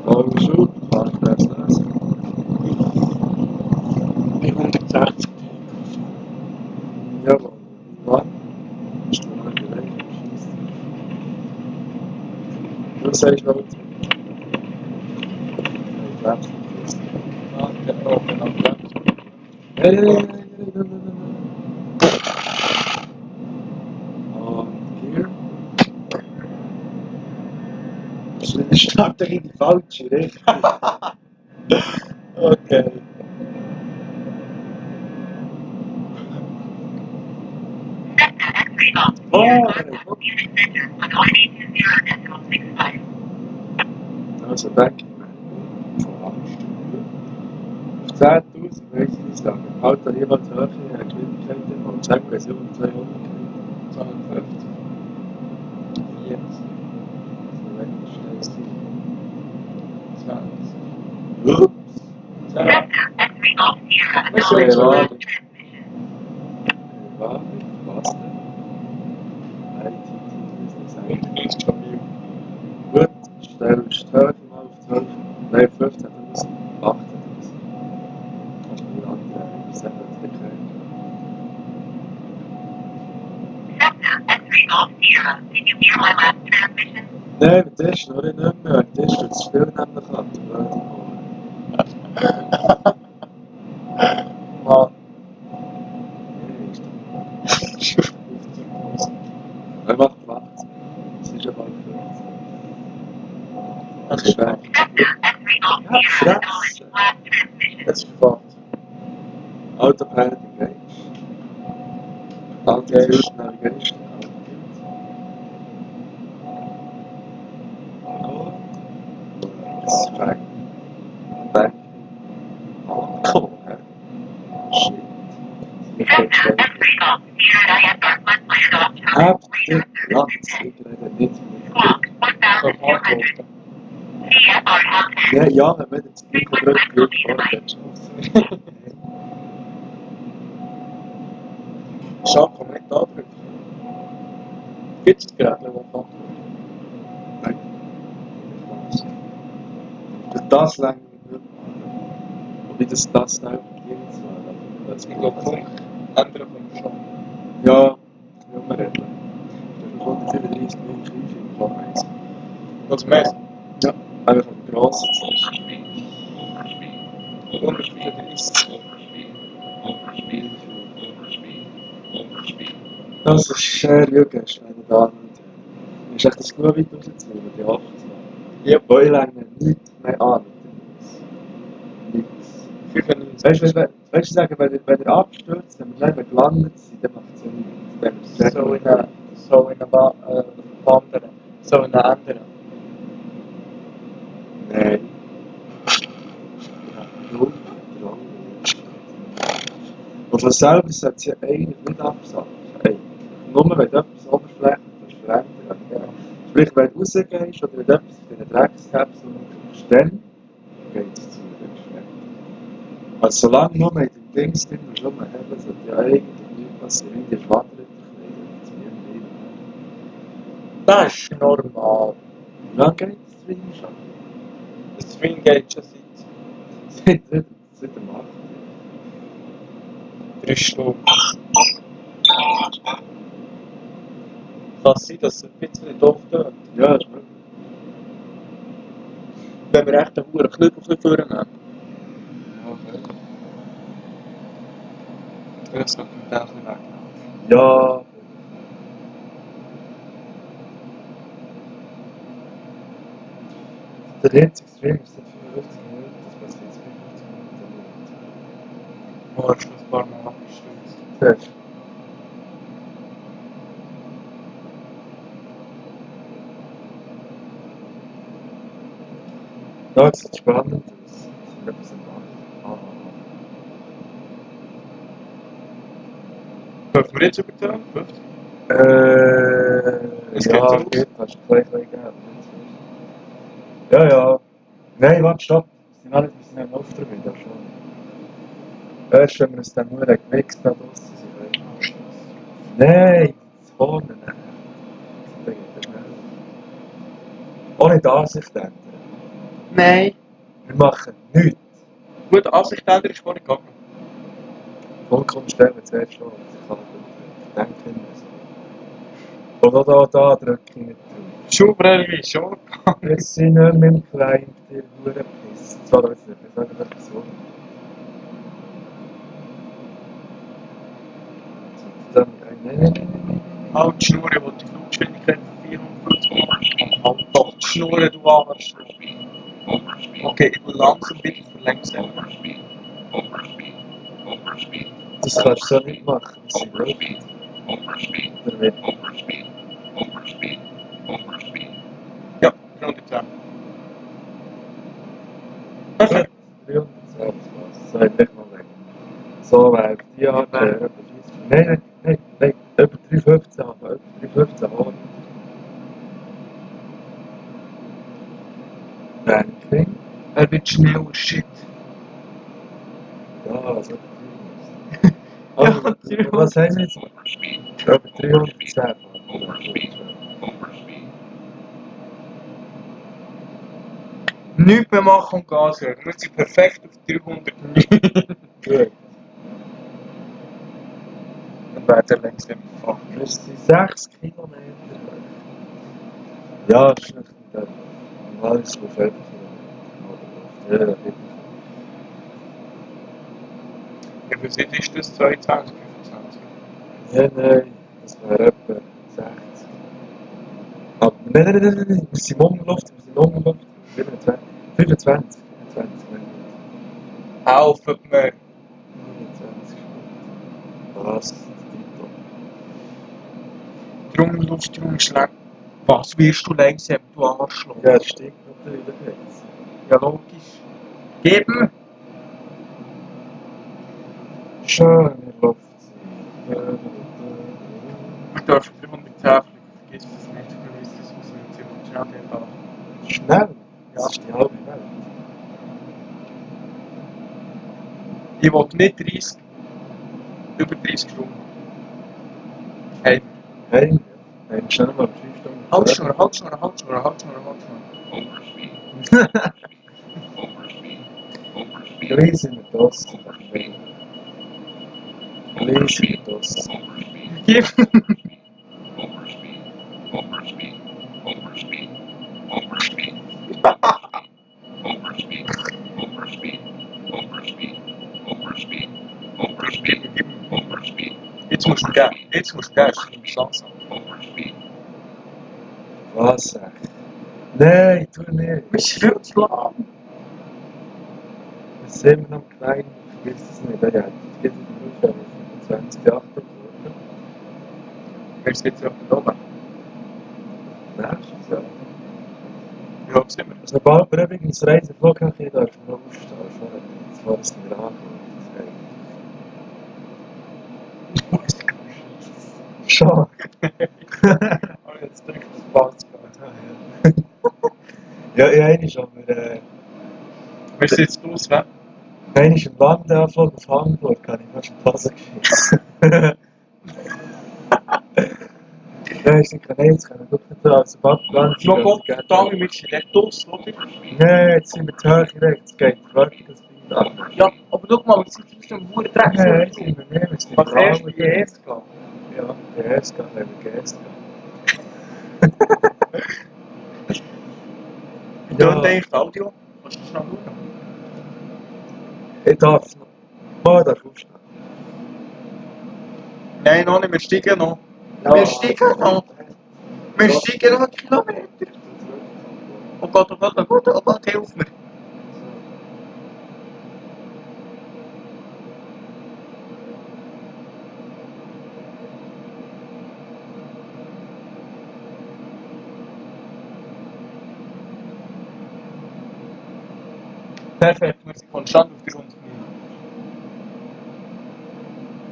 Oh, schon. Kann ich das lesen? Bei 160. Jawohl. Wann? Ist noch mal gereicht. Du sagst noch zu. Ich glaube, Ah, der Probe noch gleich. Nein. Und hier. Ich starte in die falsche Richtung. Okay. Also denke ich mir, von Angststufen. Auf 10.000 weiss ich nicht sagen. Halt da jeweils höhere Geschwindigkeiten und sagen, wir sind um 200 km. 250. 40. Also wenn ich schnell sein. 20. Ups! 10. Okay, warte. Warte, was denn? ITT ist das eigentlich. Und ist stabil. Gut, stellst die Höhe mal auf 12. Nein, 15.000. 18.000. Kannst du mir andere Übersetzung erklären? Nein, mit der schnurre ich nicht mehr. Mit der stürzt das Spiel nämlich ab. Du blöde Mann. Mann. Er macht Platz. Es ist ja bald 15. Das ist schlecht. Ja, Fresse. Das ist fad. Autopilot engaged. Altitude navigation. Altitude. Das Back. Back. Cool, hä? Shit. Ich kann schnell. Habt ihr Platz? Ich rede nicht mit. So antworten. Ja, wenn man jetzt nicht gedrückt wird, dann schon. Schau, komm nicht andrücken. Gibt es Gerät, das antworten? Nein. Für das lange nicht. Wobei das schnell bedient war. Das Ich glaube, Funk. Ändern kommt schon. Ja, ich will mal reden. Ich habe 135 Minuten Krise im Klarreis. Was meinst Ja, einfach ein grosses zuerst. du? 135. Das ist sehr jügisch, meine Damen und Herren. Ist echt das genug weit rausgezogen, die 8? Ja. Weil ich länge nichts mehr an mit dem Nichts. 95. Weißt du, wenn er abstürzt, wenn wir nicht gelandet sind, dann macht es ja nichts. Dann ist es So in einer Wandern. So in einer anderen. Nein. Ich habe null Vertrauen. Und von selber sollte es ja eigentlich nicht absagen. Nur wenn du etwas oberflächlich verändern. Ja. Sprich, wenn du rausgehst oder wenn du etwas in den Dreckskapsel machst, dann geht es zu den Also solange nur mit dem Dings drin und rumheben, sollte ja eigentlich nicht passieren. Die schwattert zu mir rein. Das ist normal. Wie lange geht das Ding schon? Das Swing geht schon Seit dem 8. 3 Stunden. Kann es sein, dass es ein bisschen doof tut? Ja, ist möglich. Wenn wir echt einen hohen Knüppel vornehmen. Ja, okay. Das sollte man dann ein bisschen wegnehmen. Ja. Der jetzige Stream ist seit 55 Minuten, das passiert jetzt 55 Minuten. Wo hast du ein paar Mal abgestürzt? Fest. Da sieht es spannend aus. Etwas am Bach. Dürfen wir jetzt übertragen? 50? Es geht Ja, raus. geht, hast du gleich geben. Ja, ja. Nein, warte, stopp. Wir sind nicht auf der Video schon. Erst wenn wir uns dann nur gemixt da draussen sind. Nein, das vorne nicht. Das geht schnell. Ohne die Ansicht ändern. Nein. Wir machen nichts. Gut, Ansichtsänder ist vorhin gegangen. Vollkommen stellen zuerst schon. Ich kann denken so. Oder da drücke ich nicht drauf. Schuhbrille, schon gegangen. Wir sind nicht mit dem Kleinen, der Hurenpiss. Das war das nicht. Wir sagen das so. Nein. Halt die Schnur, ich will die Fluggeschwindigkeit von 450 machen. Halt doch die Schnur, du Arschloch. Okay, ich will langsam wieder verlangsamen. Das kannst du so nicht machen, wie sie will. Oder wird Ja, 310. Perfekt. 310 was. So, ich leg mal weg. So wäre die Art über 30. Nein, über 315 haben. Über 315 haben. Ranking. Er wird schneller, shit. Ja, also. Ja, Was haben wir jetzt? Über 310 Nichts mehr machen und Gas hören. Wir sind perfekt auf 309. Gut. Dann wäre der langsam gefahren. Wir sind 6 Kilometer weg. Ja, das ist nicht der. Normal ist es auf 11 Kilometer. Ja, Ja, für sie ist das 22, 25. nein, das wäre etwa 60. Aber nein, wir sind Umluft, 25, 25. Helfen mir. 25. Was? Titel. Drum Luft, drum schlägt. Was wirst du langsam, du Arschloch? Ja, das stimmt natürlich jetzt. Ja, logisch. Geben! Schöne Luft. Wir dürfen 310 fliegen. Vergiss das nicht. Wir müssen das ausnutzen und schnell gehen da. Schnell? Ja. Das ist die halbe Welt. Ich will nicht 30, über 30 Stunden. Hey, Hey, hey, schnell mal 5 Stunden. Halsschnur, Halsschnur, Halsschnur, Halsschnur, Halsschnur. Gleich sind wir das. Gleich sind wir das. Gib! Jetzt musst du gehen. Jetzt musst du gehen. Das ist interessant. Was? Nein, tu nicht. Wir sind viel zu lang. Wir sind immer noch klein. Ich weiß es nicht. Ja, das geht in der 25 Jahre geworden. Wir sind jetzt auf dem Oben. Nächstes Jahr. Wie hoch sind wir? Sobald wir übrigens Reiseflug haben, dürfen wir aufstehen. Das war es nicht angeschaut. Schon. Aber jetzt denke ich, das passt gar nicht. Ja, einer ist aber, Wir sind jetzt los, ne? einer ist im Landeanflug auf Hamburg, habe ich fast in die Hose geschissen. Nein, ist nicht nein, jetzt können wir wirklich nicht sagen, sobald wir landen, Schau Gott, verdammt, wir sind nicht los, oder? Nein, jetzt sind wir zu hoch weg, jetzt geht fertig das Bild an. Ja, aber schau mal, wir sind zwischen dem Huren Dreck. Nein, sind wir nicht, wir sind Was erst bei ES gehen? Ja, GS gehen, wenn wir GS gehen. Wie tönt eigentlich das Audio? Kannst du schnell schauen? Ich darf noch. Oh, darf aufstehen. Nein, noch nicht, wir steigen noch. Ja. Wir steigen noch. Wir steigen noch einen Kilometer. Oh Gott, oh Gott, oh Gott, oh Gott, hilf mir. Perfekt, wir sind konstant auf der 100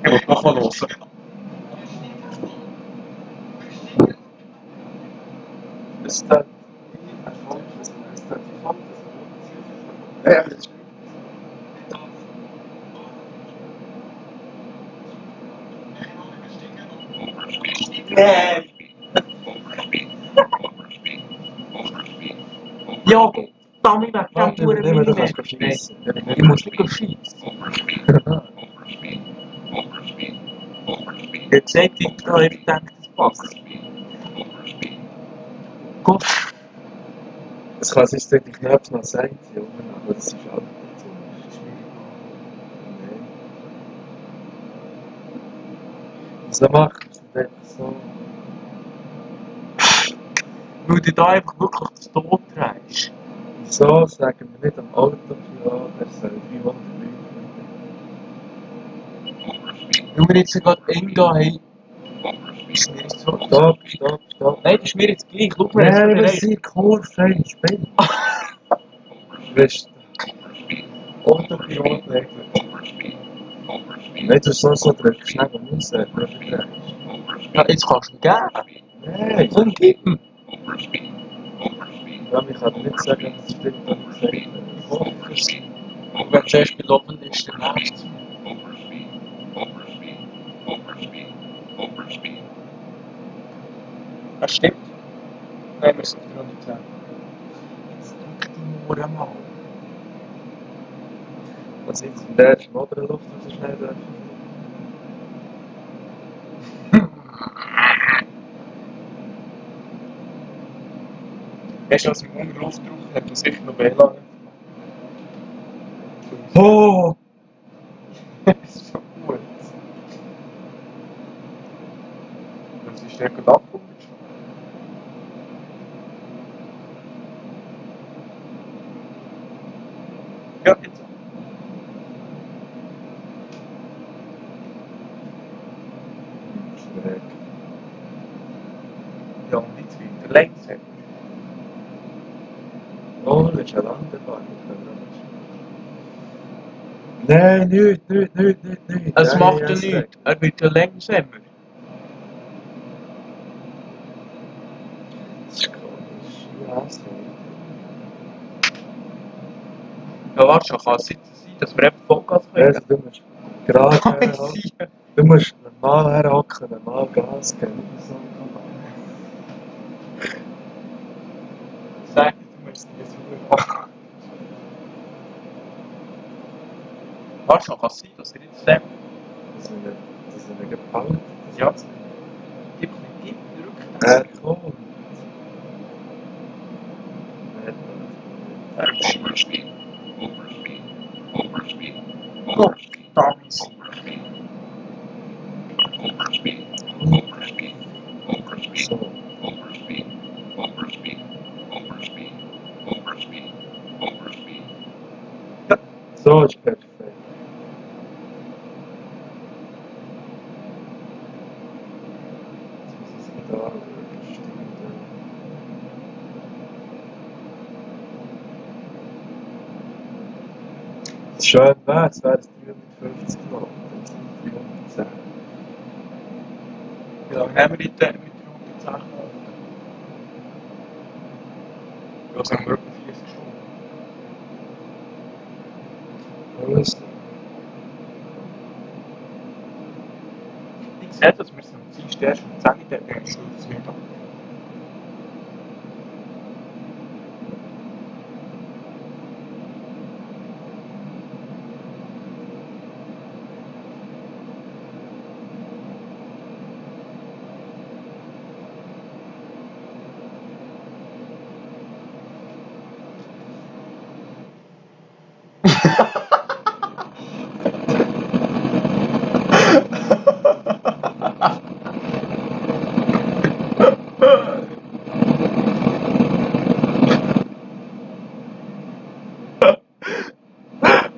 Ich will noch mal hören. Ist das Erfolg? Ist das Erfolg? Ja, das ist Nee! Ja, Tommy, wegen Warte, dem Huren nicht mehr, du kannst Millimeter. schiessen. Ich muss nicht schiessen. Jetzt sagt ich da, ich denke, das passt. Gut. Es kann sein, dass die Knöpfe noch sagt, Junge, aber das ist auch nicht so. Wieso macht es nicht einfach so? Weil du da einfach wirklich das Tod drehst. Wieso sagen wir nicht am Autopilot, er soll 300 Leute Weil wir jetzt gerade Inga haben. Ist mir jetzt so. Stopp, stopp, stopp. Nein, das ist mir jetzt gleich. Schau mal, jetzt Nein, bin wir ich sind Kurve, ich bin. Weißt du, Autopilot legt. Wenn du so drückst, schnell raus, Ja, jetzt kannst du ihn geben. Nein, Komm, gib ihm. ja, ich kann dir nicht sagen, dass es stimmt, was ich gesagt habe. Ich hoffe es. Und wenn zuerst gelaufen ist, der nächste. Das stimmt. Nein, wir sind noch nicht sagen. Jetzt drück die Mohren mal. Was jetzt in der ersten oberen Luft so schnell darf. Weißt du, was im Unterluftdruck hat man sicher noch WLAN. Oh! Das ist so gut. Das ist der gerade abgeholt. Ja, jetzt. Schräg. Ja, und jetzt weiter längs. Oh, das ist eine Landebahn. Nein, nicht. Es Nein, macht ja hast nichts. recht. Er wird ja langsamer. Das ist komisch. Ja, hast recht. Ja, warte schon, kann es sein, dass wir einfach Vollgas können? Also, du musst gerade Kann nicht herhocken. sein. Du musst normal herhocken, normal Gas geben. Nicht so. Sag, du musst es nicht machen. Warte schon, kann es sein, dass er jetzt dem Das ist eine gepaukt. Ja. Gib nicht drückt. Er kommt. Er schießt. Gott, damit ist So. So ist perfekt. Jetzt muss ich es da schön wäre, es wäre 350 Knoten. 310. Wie lange haben wir mit der 110 Knoten? Ja, sagen wir etwa 40 Stunden. Alles. Ich sehe, dass wir es am Dienstag erst um 10 Uhr der Schluss wieder.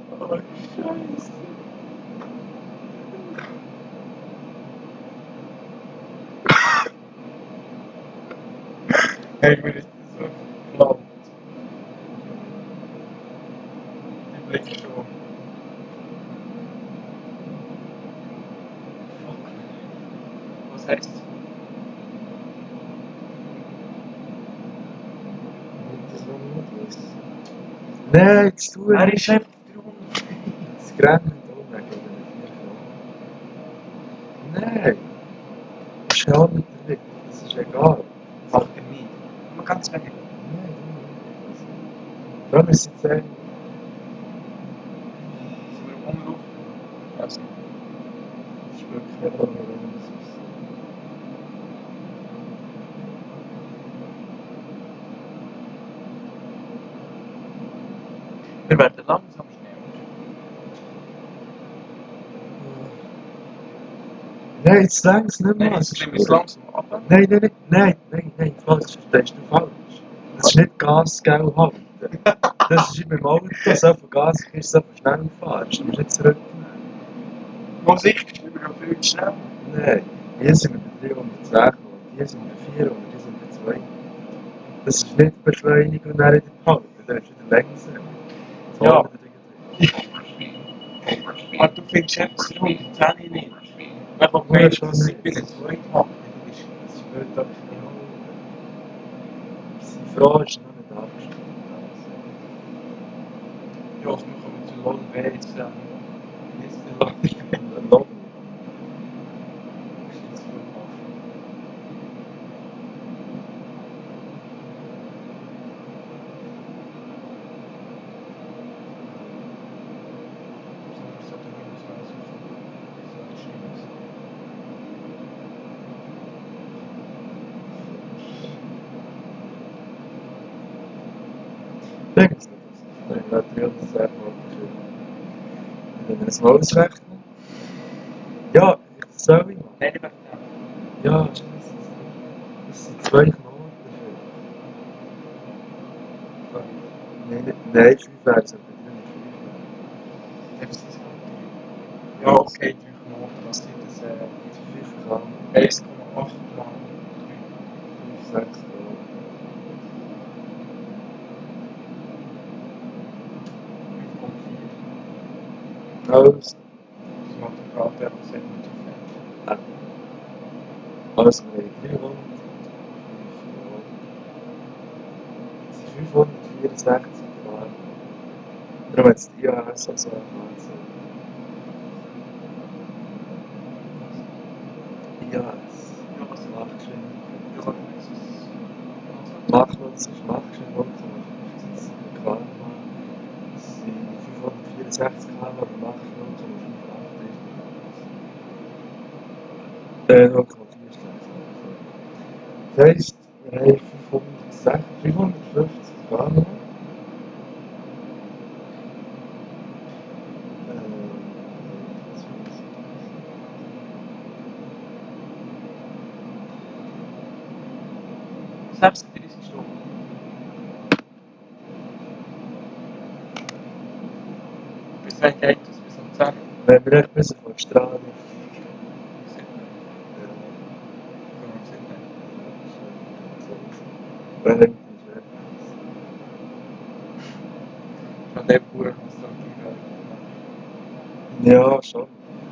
Oh, Scheiße. Hey, mir ist das so geklaut. Blick schon. Was heisst es? Das will ich nicht wissen. Nein, jetzt tu Er nicht. ist einfach 300. Das Grenzt unten gegen den Nein. Das ist ja nicht der Weg. Das ist egal. Macht er nie. Man kann es wenig. Nein, du. Da müssen sie sagen. Sind wir im Umlauf? Also, Das ist wirklich nicht ohne Runde. wir werden langsam schneller. Nein, jetzt längst nicht mehr. Nein, Es es ist ist gut. langsam ab. Nein, falsch, verstehst du falsch. Das ist nicht Gas, gell, halten. Das ist wie beim Auto, so viel Gas kriegst, so viel schnell fahrst. Du musst nicht zurücknehmen. Musik ist immer noch viel zu schnell. Nein, hier sind wir bei 310 gekommen, hier sind wir 400, hier sind wir 200. Das ist nicht Beschleunigung und dann wieder behalten, das ist wieder langsam. Ja. Aber du findest jetzt 110 nicht. Wenn man Ja, meint, schon dass sie nicht. bei der zweiten Hand ist. Das ist nicht einfach die Frage ist noch nicht abgeschlossen. Ja, also wir kommen zu Lon B jetzt ist der Lon. Noch denke ich nicht. Nein, ich werde 310 Mal geschrieben. Wenn wir das mal ausrechnen. Ja, das soll ich mal. Nein, ich werde Ja, das sind 2 Knoten. Nein, 5 wäre es aber den. Ja, okay, 3 Knoten, was sind das? 5 Gramm, 1,8 mal 5, 6 Gramm. 3,4. Also, Das macht gerade einfach sehr gut zu viel. also wir haben 300. Das sind 564 Gramm. Darum hat es die IAS also angefangen. IAS. Ja, was Machgeschwindigkeit. Ja, das ist. Machnutz ist Machgeschwindigkeit 0,15 Gramm. Das sind 564 Gramm, aber Mach 0,58. 0,4 Das heisst, wir haben 550 Gramm. Selbst 30 Stunden. Bis wann geht das? Bis um 10? Wenn wir echt bis auf Australien fliegen. Wenn nicht, Von dem Bauern muss dann ja, schon.